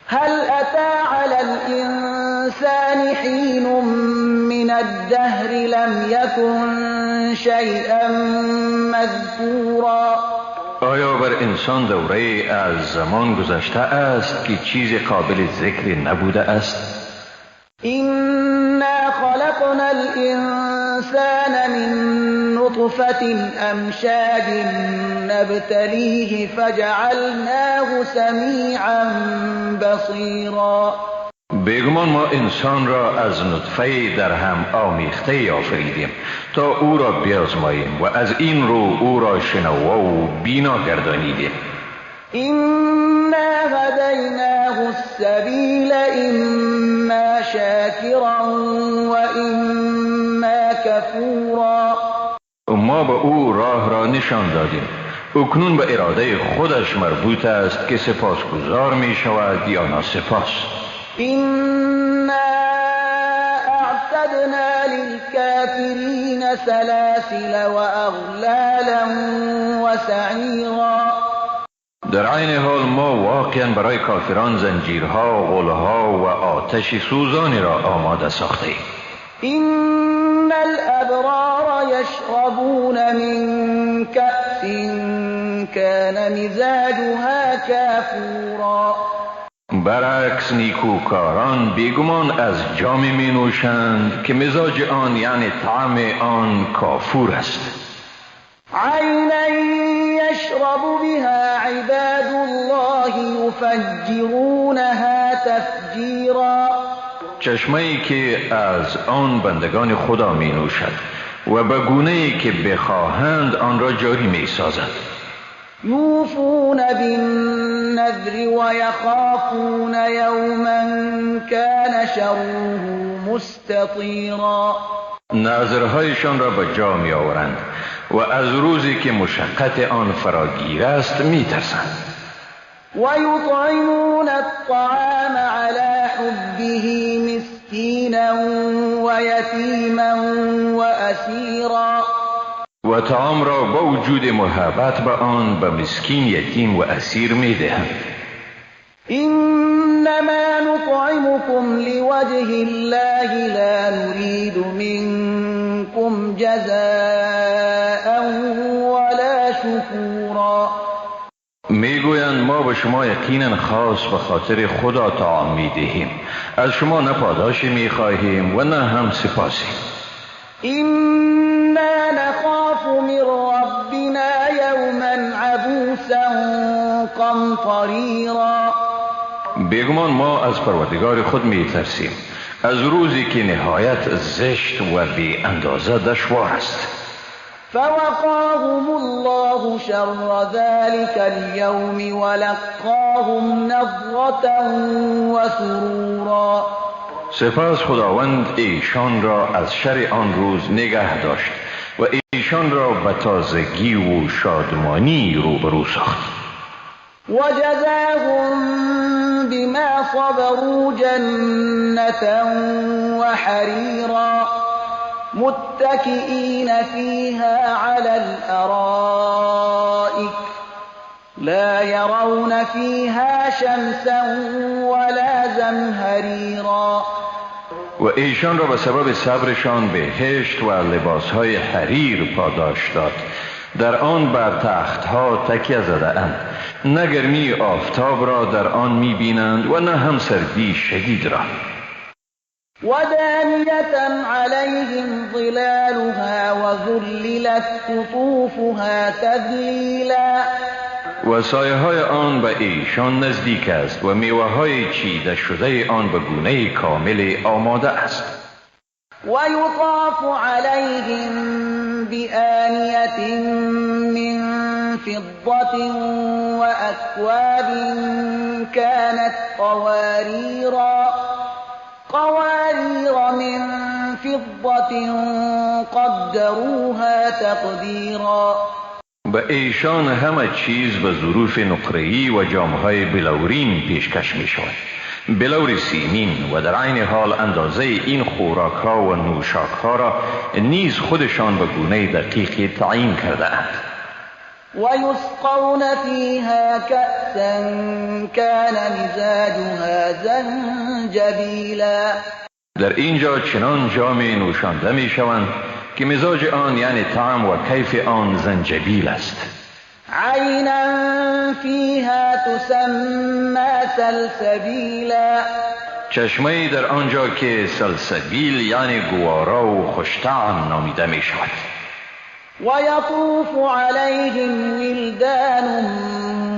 هل اتى على الانسان حين من الدهر لم يكن شيئا مذكورا. آیا بر انسان دوره از زمان گذشته است که چیز قابل ذکر نبوده است؟ إنا خلقنا الإنسان من نطفة أمشاج نبتليه فجعلناه سمیعا بصیرا. بیگمان ما انسان را از نطفه در هم آمیخته آفریدیم تا او را بیازماییم و از این رو او را شنوا و بینا گردانیدیم. إنا هدیناه السبیل إما شاکرا و إما کفورا. ما به او راه را نشان دادیم، اکنون به اراده خودش مربوط است که سپاسگزار می شود یا ناسپاس. إنا أعتدنا للكافرين سلاسل وأغلالا وسعيرا. در عین حال ما واقعا برای کافران زنجیرها، غلها و آتش سوزانی را آماده ساخته ایم. إن الأبرار يشربون من كأس كان مزاجها كافورا. برعکس نیکوکاران بیگمان از جام می نوشند که مزاج آن یعنی طعم آن کافور است. عینا یشرب بها عباد الله یفجرونها تفجیرا. چشمه‌ای که از آن بندگان خدا می نوشد و به گونه‌ای که بخواهند آن را جاری می سازند. یوفون بالنذر ویخافون یوما کان شره مستطیرا. نذرهایشان را به جا می آورند و از روزی که مشقت آن فراگیر است می ترسند. و یطعمون الطعام علی حبه مسکینا و یتیما و اسیرا. و طعام را با وجود محبت به آن به مسکین، یتیم و اسیر می دهند. انما نطعمكم لوجه الله لا نريد منكم جزاء ولا شكورا. میگویند ما به شما یقینا خاص به خاطر خدا طعام میدهیم، از شما نه پاداشی میخواهیم و نه هم سپاسی. إنا نخاف من ربنا یوما عبوسا قمطریرا. بیگمان ما از پروردگار خود میترسیم، از روزی که نهایت زشت و بی اندازه دشوار است. فوقاهم الله شر ذلك اليوم ولقاهم نضرة وسرورا. سپس خداوند ایشان را از شر آن روز نگه داشت و ایشان را به تازگی و شادمانی روبرو ساخت. وجزاهم بما صبروا جنة وحريرا متكئين فيها على الأرائك لا يرون فيها شمسا ولا زمهريرا. و ایشان را به سبب صبرشان بهشت و لباسهای حریر پاداش داد. در آن بر تختها تکیه زده اند، نه گرمی آفتاب را در آن می بینند و نه هم سردی شدید را. ودانية عليهم ظلالها وذللت قطوفها تذلیلا. و سایه های آن به ایشان نزدیک است و میوه های چیده شده آن به گونه کامل آماده است. ويطاف عليهم بآنية من فضة وأكواب كانت قوارير من فضة قدروها تقديرا. به ایشان همه چیز به ظروف نقره‌ای و جام‌های بلورین پیشکش می‌شود، بلور سیمین، و در عین حال اندازه این خوراک‌ها و نوشاک‌ها را نیز خودشان به گونه دقیقی تعیین کرده اند. ويسقون فيها كأسا كان مزاجها زنجبیلا. در اینجا چنان جام نوشانده می‌شوند که مزاج آن یعنی طعم و کیف آن زنجبیل است. عینا فیها تسمى سلسبیلا. چشمه‌ای در آنجا که سلسبیل یعنی گوارا و خوشطعم نامیده می شود. ويطوف عليهم ولدان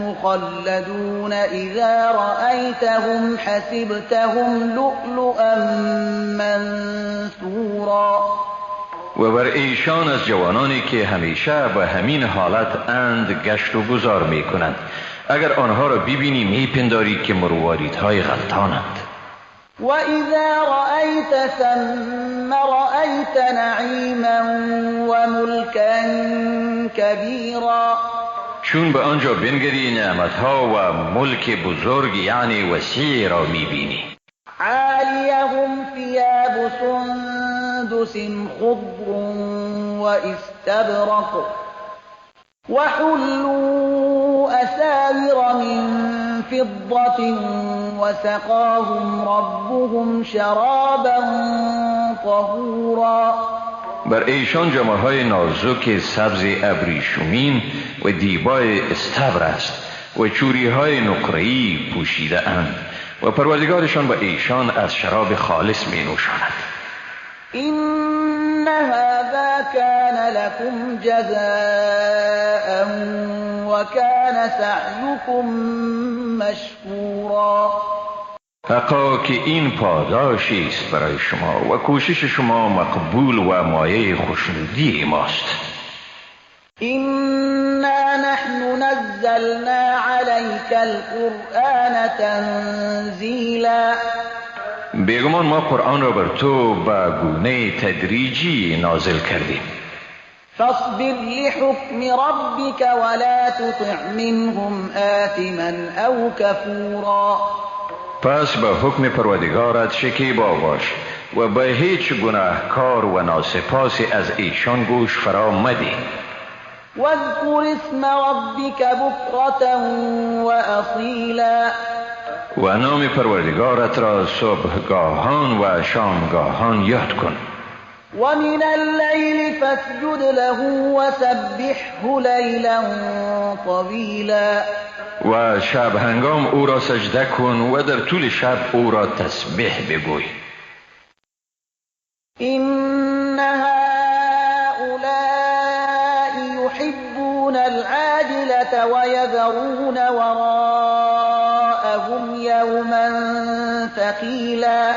مخلدون إذا رأيتهم حسبتهم لؤلؤا منثورا. و بر ایشان از جوانانی که همیشه به همین حالت اند گشت و گذار می کنند. اگر آنها را ببینی می پنداری که مرواریدهای غلطانند. و اذا رأیت ثم رأیت نعیما و ملکا کبیرا. چون به آنجا بنگری نعمتها و ملک بزرگ یعنی وسیع را می بینی. عالیهم ثیاب سندس خضر واستبرق وحلوا أساور من فضة وسقاهم ربهم شرابا طهورا. بر ایشان جامه‌های نازک سبز ابریشمین و دیبای استبر است و چوری‌های نقره‌ای پوشیده اند و پروردگارشان به ایشان از شراب خالص می نوشاند. إن هذا كان لكم جزاء وكان سعيكم مشكورا. حقا که این پاداشی است برای شما و کوشش شما مقبول و مایه خوشنودی ماست. إنا نحن نزلنا عليك القرآن تنزيلا. بیگمان ما قرآن را بر تو به گونه تدریجی نازل کردیم. فاصبر لحکم ربک ولا تطع منهم آثما او کفورا. پس به حکم پروردگارت شکیبا باش و به هیچ گناهکار و ناسپاسی از ایشان گوش فرا مده. واذکر اسم ربک بکرة وأصیلا. و نام پروردگارت را صبحگاهان و شامگاهان یاد کن. ومن الليل فاسجد له وسبحه ليلا طويلا. و شب هنگام او را سجده کن و در طول شب او را تسبیح بگوی. إن هؤلاء يحبون العاجلة ويذرون وراءهم يوما ثقيلا.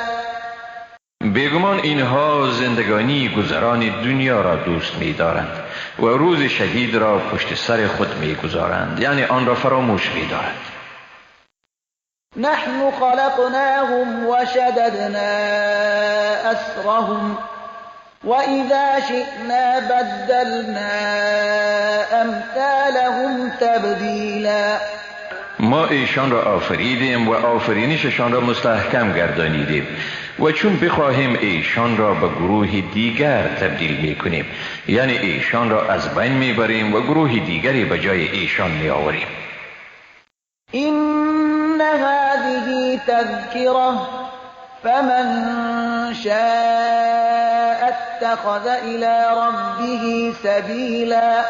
بیگمان اینها زندگانی گذران دنیا را دوست می‌دارند و روز شدید را پشت سر خود می‌گذارند، یعنی آن را فراموش می‌دارند. نحن خلقناهم وشددنا أسرهم وإذا شئنا بدلنا أمثالهم تبدیلا. ما ایشان را آفریدیم و آفرینششان را مستحکم گردانیدیم و چون بخواهیم ایشان را به گروه دیگر تبدیل میکنیم، یعنی ایشان را از بین میبریم و گروه دیگری به جای ایشان میآوریم. إن هذه تذکرة فمن شاء اتخذ إلى ربه سبیلا.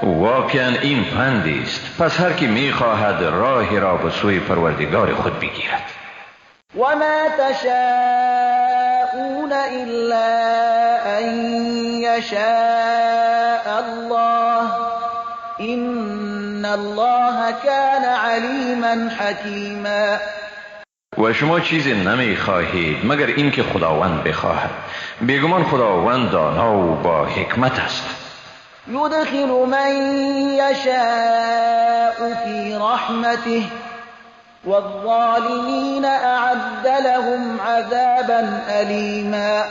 واقعا این پندی است، پس هر کی میخواهد راهی را به سوی پروردگار خود بگیرد. وما تشاءون إلا أن يشاء الله إن الله كان عليما حكيما. و شما چیزی نمیخواهید مگر اینکه خداوند بخواهد. بیگمان خداوند دانا و با حکمت است. يدخل من يشاء في رحمته والظالمين أعد لهم عذابا أليما.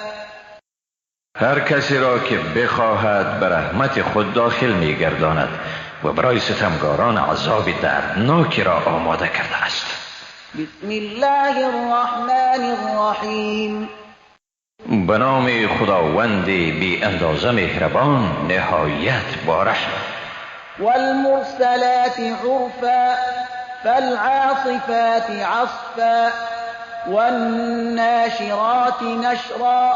هر کسی را که بخواهد به رحمت خود داخل می‌گرداند و برای ستمگاران عذاب دردناکی را آماده کرده است. بسم الله الرحمن الرحیم. به نام خداوند بی اندازه مهربان نهایت با رحم. والمرسلات عرفا فالعاصفات عصفا والناشرات نشرا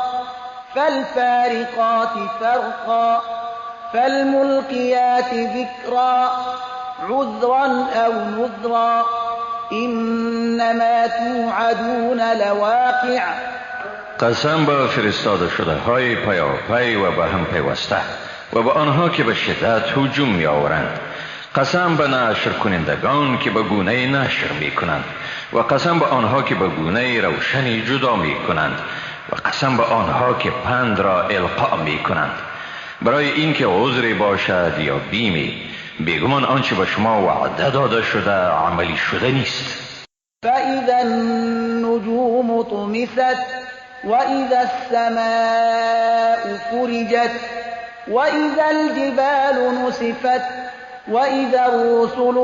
فالفارقات فرقا فالملقيات ذكرا عذرا أو نذرا إنما توعدون لواقع. قسم به فرستاده شده های پیاپی و به هم پیوسته و به آنها که به شدت هجوم می آورند. قسم به نشر کنندگان که به گونه نشر می کنند و قسم به آنها که به گونه روشنی جدا می کنند و قسم به آنها که پند را القا می کنند، برای اینکه عذری باشد یا بیمی. بیگمان آنچه به شما وعده داده شده عملی شده نیست. فإذا النجوم طمست وإذا السماء فرجت وإذا الجبال نسفت وإذا الرسل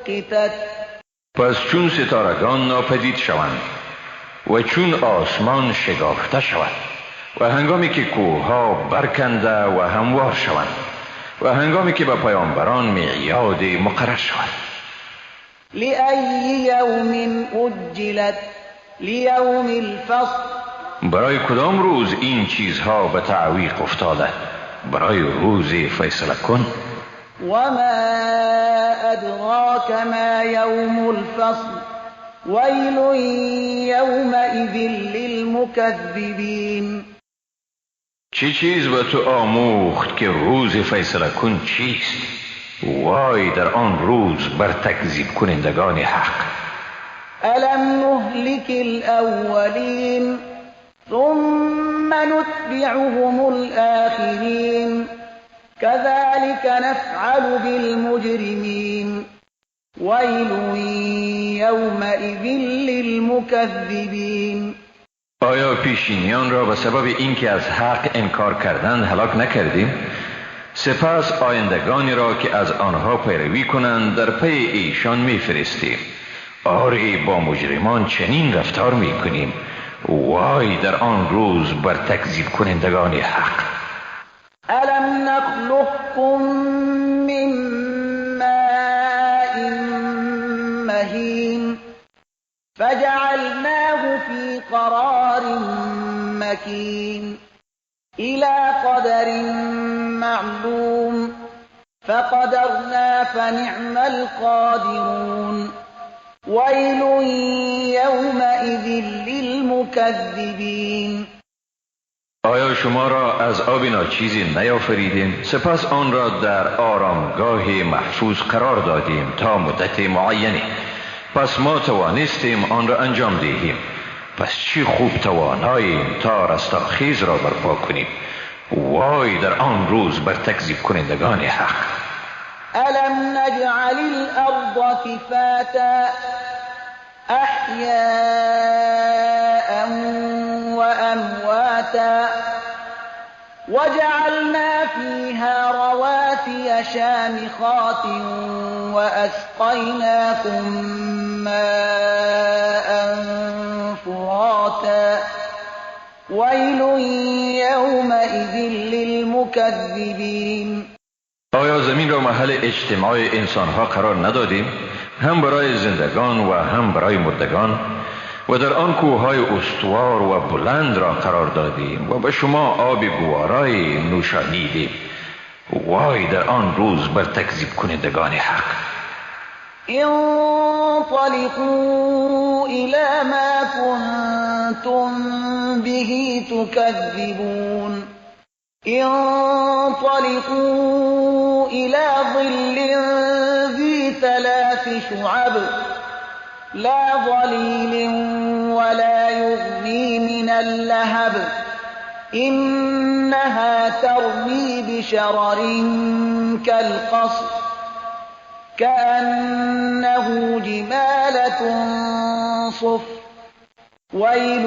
أقتت. پس چون ستارگان ناپدید شوند و چون آسمان شگافته شود و هنگامی که کوهها برکنده و هموار شوند و هنگامی که به پیامبران میعاد مقرر شود. لأی یوم أجلت لیوم الفصل. برای کدام روز این چیزها به تعویق افتاده؟ برای روز فیصله کن. وما أدراك ما يوم الفصل ويل يومئذ للمكذبين. چه چیز به تو آموخت که روز فیصله کن چیست؟ وای در آن روز بر تکذیب کنندگان حق. ألم نهلك الأولين ثم نتبعهم الآخرين كذلك نفعل بالمجرمين ويل يومئذ للمكذبين. آیا پیشینیان را به سبب اینکه از حق انکار کردند هلاک نکردیم؟ سپس آیندگانی را که از آنها پیروی کنند در پی ایشان میفرستیم. آری با مجرمان چنین رفتار میکنیم. وای در آن روز بر تکذیب کنندگان حق. ألم نخلقكم من ماء مهین فجعلناه في قرار مكين إلى قدر معلوم فقدرنا فنعم القادرون ويل يومئذ للمكذبين. آیا شما را از آب ناچیزی نیافریدیم؟ سپس آن را در آرامگاه محفوظ قرار دادیم تا مدت معینی. پس ما توانستیم آن را انجام دهیم. پس چی خوب تواناییم تا رستاخیز را برپا کنیم. وای در آن روز بر تکذیب کنندگان حق. الم نجعل الارض کفاتا احیاء وامواتا وجعلنا فيها رواسي شامخات وأسقيناكم ماء فراتا ويل يومئذ للمكذبين. آیا زمین را محل اجتماع انسانها قرار ندادیم؟ هم برای زندگان و هم برای مردگان. و در آن کوههای استوار و بلند را قرار دادیم و به شما آب گوارای نوشانیدیم. وای در آن روز بر تکذیب کنندگان حق. انطلقوا إلى ما كنتم به تكذبون انطلقوا إلى ظل ذي ثلاث شعب لا ظليل ولا يغني من اللهب إنها ترمي بشرر كالقصر كأنه جمالة صفر ويل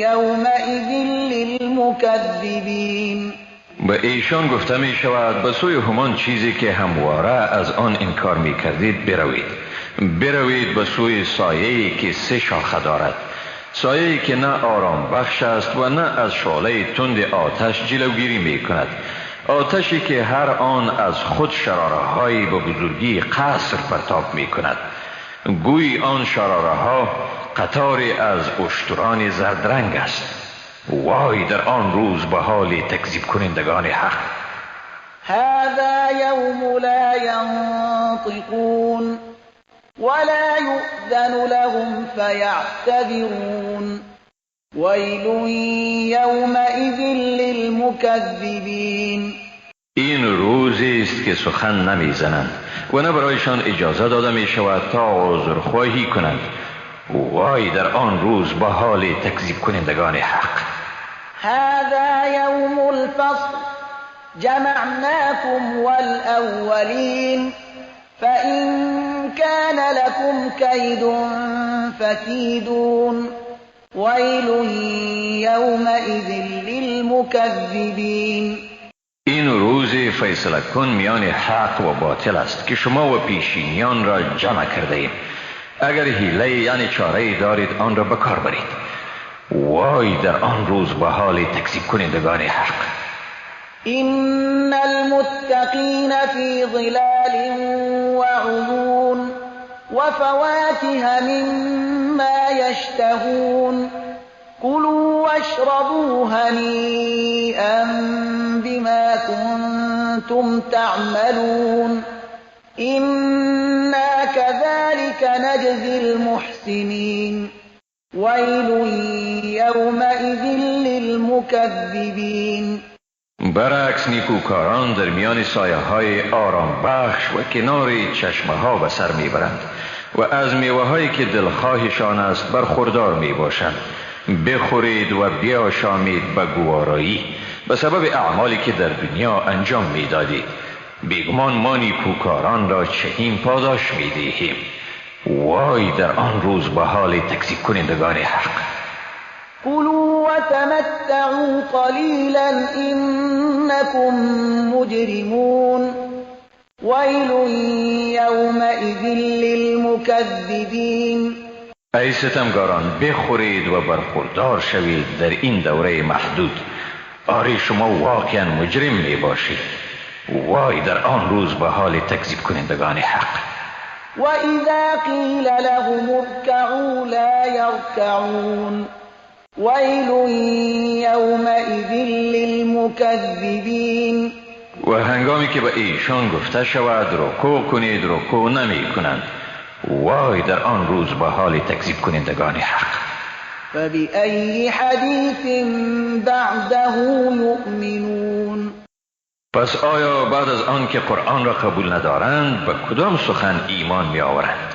يومئذ للمكذبين. به ایشان گفته می شود به سوی همان چیزی که همواره از آن انکار می کردید بروید. بروید به سوی سایه‌ای که سه شاخه دارد، سایه‌ای که نه آرام بخش است و نه از شعله تند آتش جلوگیری می کند، آتشی که هر آن از خود شراره‌هایی به بزرگی قصر پرتاب می کند. گویی آن شراره‌ها قطاری از اشتران زردرنگ است. وای در آن روز به حال تکذیب کنندگان حق. هذا یوم لا ینطقون ولا يؤذن لهم فيعتذرون ويل يومئذ للمكذبين. این روزی است که سخن نمیزنند و نه برایشان اجازه داده می شود تا عذرخواهی کنند. وای در آن روز به حال تکذیب کنندگان حق. هذا یوم الفصل جمعناكم والأولين فإن كان لكم كيد فكيدون ويل يومئذ للمكذبين. این روز فیصله کن میان حق و باطل است که شما و پیشینیان را جمع کرده ایم. اگر حیله یعنی چاره دارید آن را به کار برید. وای در آن روز به حال تکذیب کنندگان حق. إن المتقين في ظلال وعيون وفواكه مما يشتهون كلوا واشربوا هنيئا بما كنتم تعملون إنا كذلك نجزي المحسنين ويل يومئذ للمكذبين. برعکس نیکوکاران در میان سایه های آرام بخش و کنار چشمه ها به سر میبرند و از میوه هایی که دلخواهشان است برخوردار میباشند. بخورید و بیاشامید به گوارایی به سبب اعمالی که در دنیا انجام میدادید. بیگمان ما نیکوکاران را چنین پاداش میدهیم. وای در آن روز به حال تکذیب کنندگان حق. كلوا وتمتعوا قليلا إنكم مجرمون ويل يومئذ للمكذبين. ای ستمگاران، بخورید و برخوردار شوید در این دوره محدود. آری شما واقعا مجرم می باشید. وای در آن روز به حال تکذیب کنندگان حق. وإذا قيل لهم اركعوا لا يركعون ويل يومئذ للمكذبين. و هنگامی که به ایشان گفته شود رکوع کنید، رکوع نمی کنند. وای در آن روز به حال تکذیب کنندگان حق. فبأي حدیث بعده یؤمنون. پس آیا بعد از آن که قرآن را قبول ندارند به کدام سخن ایمان می آورند؟